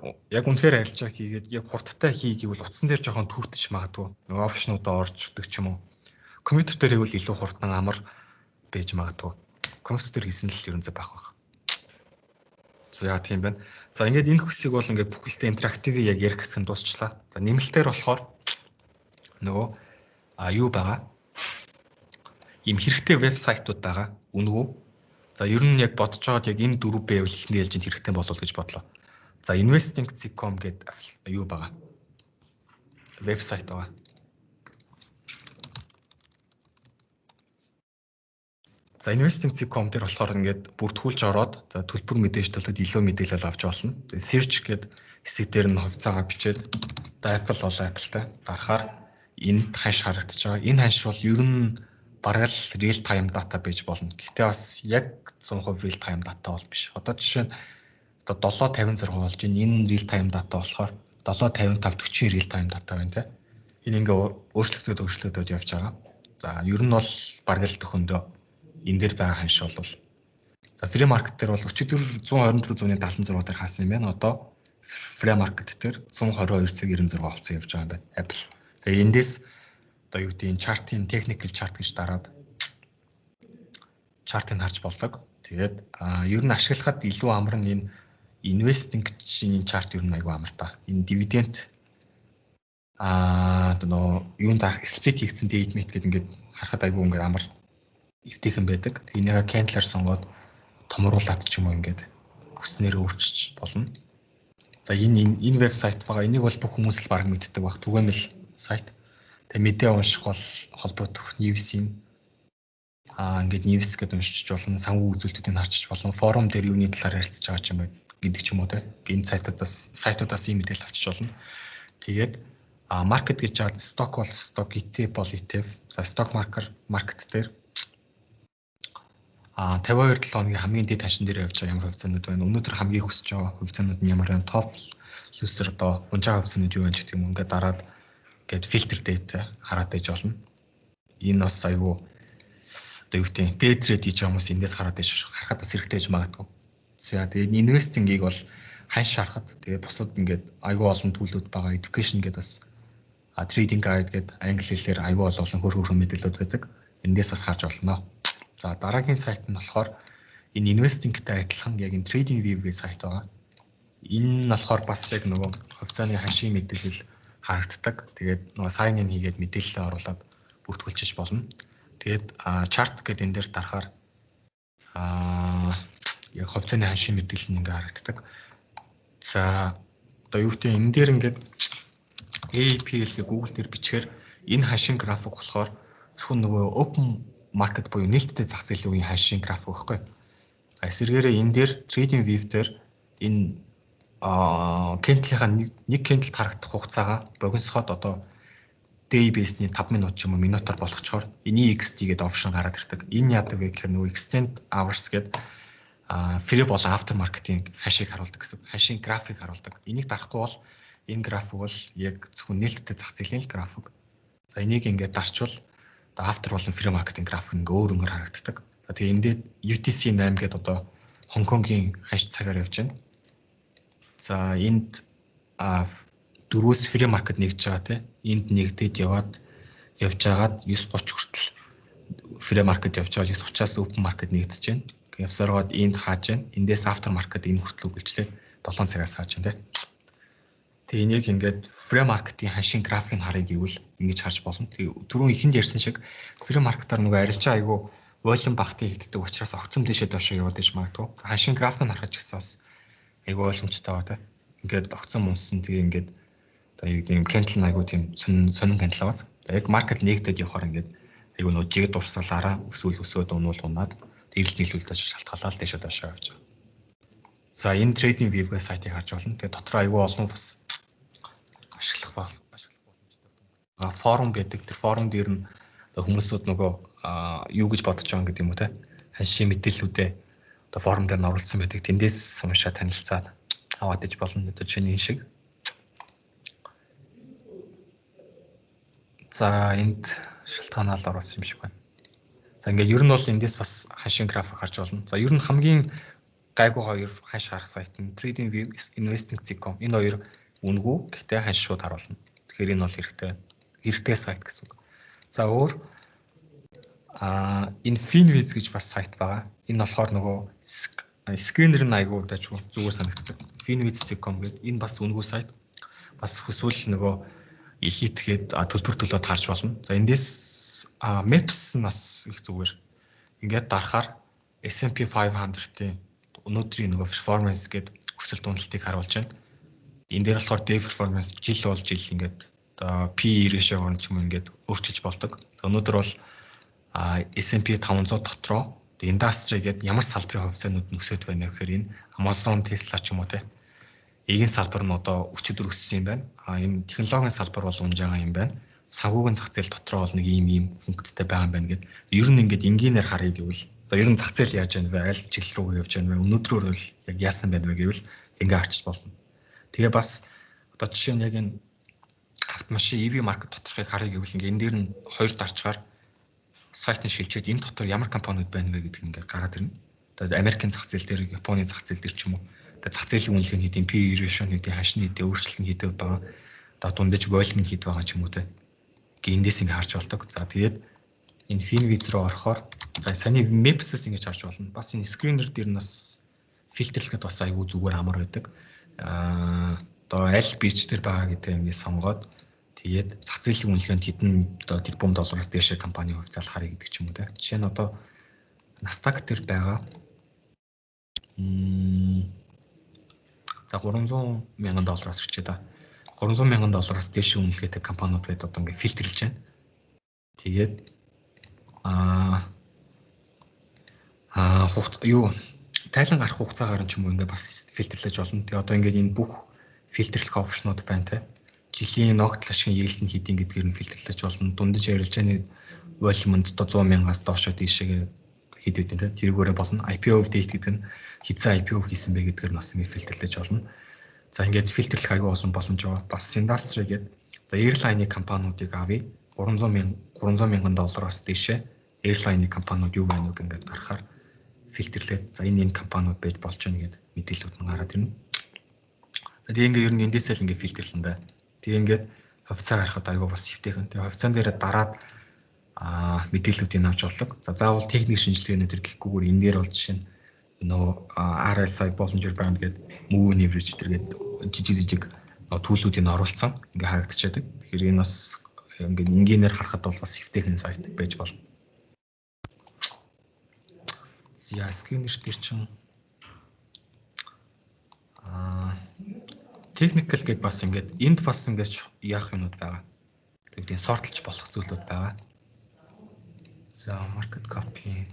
үнэхээр арилжаа хийгээд яг хурдтай хий гэвэл утсан дээр жоохон түртэж магадгүй. Нөгөө опшнуудаа орж өгдөг ч юм уу. Компьютер дээр хийвэл илүү хурдан амар байж магадгүй. Компьютер дээр хийсэн л ерөнхийдөө байх байх. За тийм байна. За ингээд энэ хэсгийг бол ингээд бүхэлдээ интерактивыг яг ярих хэсэг нь дуусчлаа. За нэмэлтээр болохоор нөгөө юу байгаа? Ийм хэрэгтэй вебсайтууд байгаа. Үнэгүй. За ер нь яг бодож байгаад яг энэ дөрөв байвал эхний ээлжинд хэрэгтэй болов гэж бодлоо. За investing.com гэдэг юу байгаа? Вебсайт байгаа. За investing.com дээр болохоор ингээд бүртгүүлж ороод за төлбөр мэдээж төлөд илүү мэдээлэл авч болно. Search гэдэг хэсэг дээр нь хувьцаагаа бичээд одоо Apple бол Apple-тай дарахаар энд ханш харагдаж байгаа. Энэ ханш бол ер нь бараг л real time data байж болно. Гэхдээ бас яг 100% real time data бол биш. Одоо жишээ нь одоо 7:56 болж байна. Энэ real time data болохоор 7:55 40 real time data байна те. Энэ ингээ өөрчлөгдөд явж байгаа. За ер нь бол бараг л төхөндөө энэ дээр байгаа ханш бол За pre-market дээр бол өчигдөр 124.76 дээр хаасан юм байна. Одоо pre-market дээр 122.96 олцсон явж байгаа юм байна. Apple. За эндээс одоо юу гэдэг энэ chart-ын technical chart гэж дараад chart-ыг харж болдог. Тэгээд ер нь ашиглахад илүү амар нь энэ investing чинь chart ер нь айгүй амар та. Энэ dividend одоо нөө юунд split хийгдсэн date mate гэдэг ингээд харахад айгүй ингээд амар эвтэйхэн байдаг. Тэгээ энийгээ candle-аар сонгоод томруулаад ч юм уу ингээд хүснээр өөрчилж болно. За энэ энэ вебсайт байгаа. Энийг бол бүх хүмүүс л баг мэддэг баг. Түгээмэл сайт. Тэгээ мэдээ унших бол холбогдох news-ийн ингээд news гэдээ уншиж болно. Санхүү үзүүлэлтүүдийг харчиж болно. Форум дээр юуны талаар ярилцж байгаа ч юм бэ гэдэг ч юм уу те. Энэ сайтуудаас ийм мэдээлэл авчиж болно. Тэгээд market гэж чад stock бол stock, ETF бол ETF. За stock market дээр 52 7 хоногийн хамгийн дээд ханшин дээр явж байгаа ямар хувьцаанууд байна. Өнөөдөр хамгийн өсөж байгаа хувьцаанууд нь ямар байна? Top loser одоо унж байгаа хувьцаанууд юу байна гэдэг юм ингээд дараад ингээд фильтр data хараад байж болно. Энэ бас айгүй одоо юу гэдэг day trade хийж байгаа хүмүүс эндээс хараад байж харахад бас хэрэгтэй байж магадгүй. За тэгээд investing-ийг бол ханш харахад тэгээд бусад ингээд айгүй олон төлөвлөд байгаа. Education гэдэг бас trading guide гэдэг англи хэлээр айгүй олон хөр хөр мэдээлэлүүд байдаг. Эндээс бас харж болно. За дараагийн сайт нь болохоор энэ investing-тэй адилхан яг энэ Trading View гэх сайт байгаа. Энэ нь болохоор бас яг нөгөө хувьцааны ханшийн мэдээлэл харагддаг. Тэгээд нөгөө sign in хийгээд мэдээлэлээ оруулаад бүртгүүлчих болно. Тэгээд chart гэдэг энэ дээр дарахаар яг хувьцааны ханшийн мэдээлэл нь ингээ харагддаг. За одоо юу гэдэг энэ дээр ингээд AAPL гэх Google дээр бичгээр энэ ханшийн график болохоор зөвхөн нөгөө open market буюу нээлттэй зах зээлийн үеийн ханшийн график байхгүй. Эсвэргээрээ энэ дээр Trading View дээр энэ candle-ийнхаа нэг candle харагдах хугацаагаа богиносгоод одоо day base-ний 5 минут ч юм уу минутаар болгочхоор энэ EXT гэдэг option гараад ирдэг. Энэ яадаг вэ гэхээр нөгөө extend hours гэдэг pre болон after market-ийн ханшийг харуулдаг гэсэн. Ханшийн график харуулдаг. Энийг дарахгүй бол энэ график бол яг зөвхөн нээлттэй зах зээлийн л график. За энийг ингээд дарчвал одоо after болон pre market-ийн график ингээ өөр өнгөөр харагддаг. За тэгээ энэ дээр UTC 8 гэдэг одоо Хонконгийн ханш цагаар явж байна. За энд дөрвөөс pre market нэгж байгаа те. Энд нэгдээд яваад явж байгаад 9:30 хүртэл pre market явж байгаа, 9:30-аас open market нэгдэж байна. Явсараад энд хааж байна. Эндээс after market энэ хүртэл үргэлжлээ 7 цагаас хааж байна те. Тэгээ энийг ингээд pre market-ийн ханшийн графикийг харъя гэвэл ингэж харж болно. Тэгээ түрүүн ихэнд ярьсан шиг pre market-аар нөгөө арилжаа айгүй volume багтыг хийгддэг учраас огцом дэшээ доошоо яваад иж магадгүй. Ханшийн графикийг харахад ч гэсэн бас айгүй ойлгомжтой байгаа те. Ингээд огцом унсан, тэгээ ингээд одоо юу гэдэг юм candle айгүй тийм сонин сонин candle аваас. Яг market нэгдэд явахаар ингээд айгүй нөгөө жигэд урсгалаараа өсвөл өсөөд, унуул унаад, эрэлт нийлүүлэлтээс шалтгаалаад дэшээ доошоо явж байгаа. За энэ Trading View-гээ сайтыг харж болно. Тэгээ дотор айгүй олон бас ашиглах боломжтой. Форум гэдэг тэр форум дээр нь хүмүүсүүд нөгөө юу гэж бодож байгаа гэдэг юм уу те. Ханшийн мэдээллүүдээ одоо форум дээр нь оруулсан байдаг. Тэндээс уншаа танилцаад аваад иж болно. Одоо жишээ нь энэ шиг. За энд шалтгаанаа л оруулсан юм шиг байна. За ингээд ер нь бол эндээс бас ханшийн график харж болно. За ер нь хамгийн гайгүй хоёр ханш харах сайт нь Trading View, Investing.com, энэ хоёр үнэгүй, гэхдээ ханш шууд харуулна. Тэгэхээр энэ бол хэрэгтэй хэрэгтэй сайт гэсэн үг. За өөр энэ Finviz гэж бас сайт байгаа. Энэ болохоор нөгөө скринер нь айгүй дажгүй зүгээр санагддаг. Finviz.com гэдэг энэ бас үнэгүй сайт. Бас хүсвэл нөгөө Elite гээд төлбөр төлөөд харж болно. За эндээс Maps нь бас их зүгээр. Ингээд дарахаар S&P 500-ийн өнөөдрийн нөгөө performance гээд өсөлт уналтыг харуулж байна. Энэ дээр болохоор day performance жил бол жил ингээд одоо P ratio орно ч юм уу ингээд өөрчилж болдог. За өнөөдөр бол S&P 500 дотроо industry гээд ямар салбарын хувьцаанууд нь өсөд байна гэхээр энэ Amazon, Tesla ч юм уу те. Эгийн салбар нь одоо өчигдөр өссөн юм байна. Энэ технологийн салбар бол унж байгаа юм байна. Санхүүгийн зах зээл дотроо бол нэг ийм ийм функцтэй байгаа юм байна гэд. Ер нь ингээд энгийнээр харъя гэвэл за ер нь зах зээл яаж байна вэ? Аль чиглэл рүү явж байна вэ? Өнөөдрөөр бол яг яасан байна вэ гэвэл ингээ харчиж болно. Тэгээ бас одоо жишээ нь яг энэ автомашин EV market доторхыг харъя гэвэл ингээ энэ дээр нь хоёр дарчгаар сайт нь шилжээд энэ дотор ямар компаниуд байна вэ гэдэг ингээ гараад ирнэ. Одоо Америкийн зах зээл дээр, Японы зах зээл дээр ч юм уу. Тэгээ зах зээлийн үнэлгээ нь хэдийн, PE ratio нь хэдийн, хашны хэдийн, өөрчлөлт нь хэдэн байгаа. Одоо дундаж volume нь хэд байгаа ч юм уу те. Гэ эндээс ингэ харж болдог. За тэгээд энэ Finviz руу орохоор за саяны Maps-ээс ингэж харж болно. Бас энэ screener дээр нь бас фильтрлэхэд бас айгүй зүгээр амар байдаг. Одоо аль бич дээр байгаа гэдэг ингэ сонгоод тэгээд зах зээлийн үнэлгээнд хэдэн одоо тэрбум доллараас дээшээ компани хувьцаалах харъя гэдэг ч юм уу те. Жишээ нь одоо Nasdaq дээр байгаа за 300 мянган доллараас өчөө да. 300 мянган доллараас дээшээ үнэлгээтэй компаниуд гэдэг одоо ингэ фильтрлж байна. Тэгээд юу тайлан гарах хугацаагаар нь ч юм уу ингээ бас фильтрлэж болно. Тэгээ одоо ингээд энэ бүх фильтрлэх опшнууд байна те. Жилийн ногдол ашигын yield нь хэдийн гэдгээр нь фильтрлэж болно. Дундаж арилжааны volume-д одоо 100 мянгаас доошоо дээшээгээ хэд хэдэн те. Тэрүүгээрээ болно. IPO date гэдэг нь хэзээ IPO хийсэн бэ гэдгээр нь бас ингээ фильтрлэж болно. За ингээд фильтрлэх аягүй олон боломж байгаа. Бас industry гэдэг за airline-ы компаниудыг авъя. 300 мянган доллароос дээшээ airline-ы компаниуд юу байна вэ ингээд гаргахаар фильтрлээд за энэ компаниуд байж болж байна гэд мэдээлэлүүд нь гараад ирнэ. За тэгээ ингээд ер нь эндээсээ л ингээд фильтрлэн да. Тэгээ ингээд хувьцаа гаргахад аягүй бас хэвтэйхэн. Тэгээ хувьцаан дээрээ дараад мэдээллүүдийг авч болдог. За заавал техник шинжилгээний төр гэхгүйгээр энэ дээр бол жишээ нь нөө RSI Bollinger Band гэдэг moving average гэдэг жижиг жижиг төлүүдийг оруулсан ингээ харагдчихэдэг. Тэгэхээр энэ бас ингээд энгийнээр харахад бол бас хэвтэйхэн сайт байж болно. За скринер дээр чинь technical гэдээ бас ингээд энд бас ингээд яах юмнууд байгаа. Тэгээд сортлж болох зүйлүүд байгаа. За market cap-ийн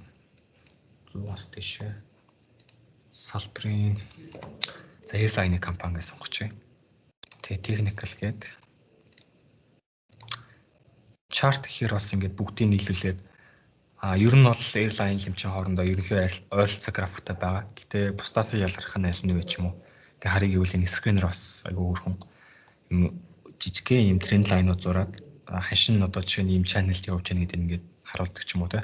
100-аас дээшээ салбарын за airline-ы компани гэж сонгочих. Тэгээ technical гээд chart гэхээр бас ингээд бүгдийг нийлүүлээд ер нь бол airline юм чинь хоорондоо ерөнхий ойролцоо графиктай байгаа. Гэтэ бусдаас ялгарх нь аль нь вэ ч юм уу. Ингээ харъя гэвэл энэ скринер бас айгүй өөрхөн юм жижигхэн юм тренд лайнууд зураад хашин одоо жишээ нь ийм channel явж байгаа гэдэг ингээд харуулдаг ч юм уу те.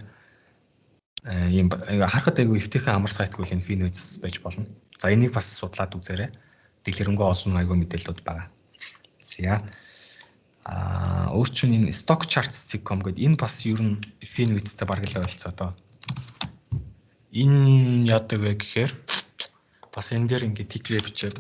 Ийм харахад айгүй эвтэйхэн амар сайт гэвэл энэ Finviz байж болно. За энийг бас судлаад үзээрэй. Дэлгэрэнгүй олон айгүй мэдээлэлүүд байгаа. За өөр чинь энэ stockcharts.com гэдэг энэ бас ер нь Finviz-тэй бараг л ойролцоо доо. Энэ яадаг вэ гэхээр бас энэ дээр ингээд ticker бичээд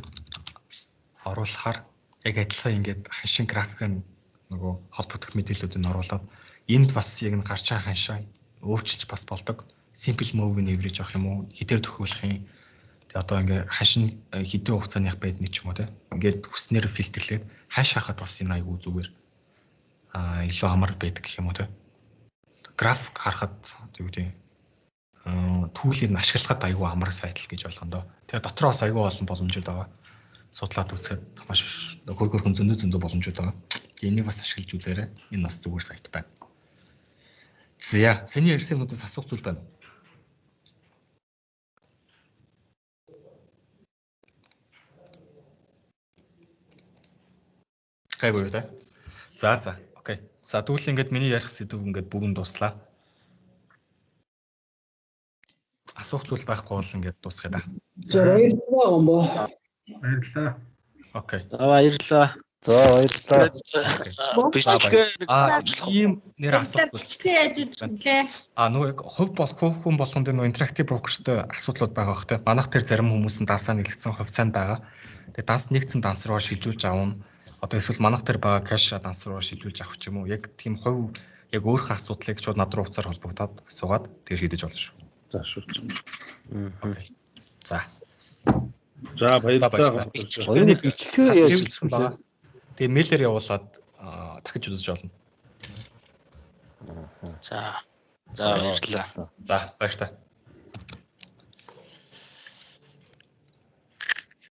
оруулахаар яг адилхан ингээд хашин график нь нөгөө холбогдох мэдээллүүдийг оруулаад энд бас яг нь гарч байгаа ханшаа өөрчилж бас болдог. Simple moving average авах юм уу? Хідээр тохиолох юм. Тэгээ одоо ингээ хашин хэдэн хугацааных байдны ч юм уу те. Ингээд хүснээр фильтрлээд хаш харахад бас энэ айгүй зүгээр илүү амар байдаг гэх юм уу те. График харахад юу гэдэг түүлийг нь ашиглахад айгүй амар сайт л гэж ойлгоно доо. Тэгээ дотроос айгүй олон боломжууд байгаа. Судлаад үзэхэд маш хөрхөрхөн зөндөө боломжууд байгаа. Тэгээ энийг бас ашиглаж үзээрэй. Энэ бас зүгээр сайт байна. За, саний ярьсан юмнуудаас асуух зүйл байна уу? Гайгүй юу те? За. Окей. За тэгвэл ингээд миний ярих сэдв ингээд бүрэн дууслаа. Асуух зүйл байхгүй бол ингээд дуусгая да. За баярлалаа гомбо. Баярлалаа. Окей. За баярлалаа. За баярлалаа. Бичлэгээ ийм нэр асуух зүйл. Бичлэгээ яаж үзлээ? Нөгөө яг хувь бол хувь хүн болгон дээр нөгөө интерактив брокертэй асуудлууд байгаа бох те. Манайх тэр зарим хүмүүс нь дансаа нэгдсэн хувьцаанд байгаа. Тэгээ данс нэгдсэн данс руу шилжүүлж авна. Одоо эсвэл манайх тэр байгаа кэш данс руу шилжүүлж авах ч юм уу. Яг тийм хувь яг өөрийнхөө асуудлыг шууд над руу уцаар холбогдоод асуугаад тэр шийдэж болно шүү. За шүү. Окей. За. За баярлалаа. Оюуны бичлэгээ яаж үзсэн байгаа. Тэгээ мэйлээр явуулаад дахиж үзэж болно. За. За баярлалаа. За баярлалаа.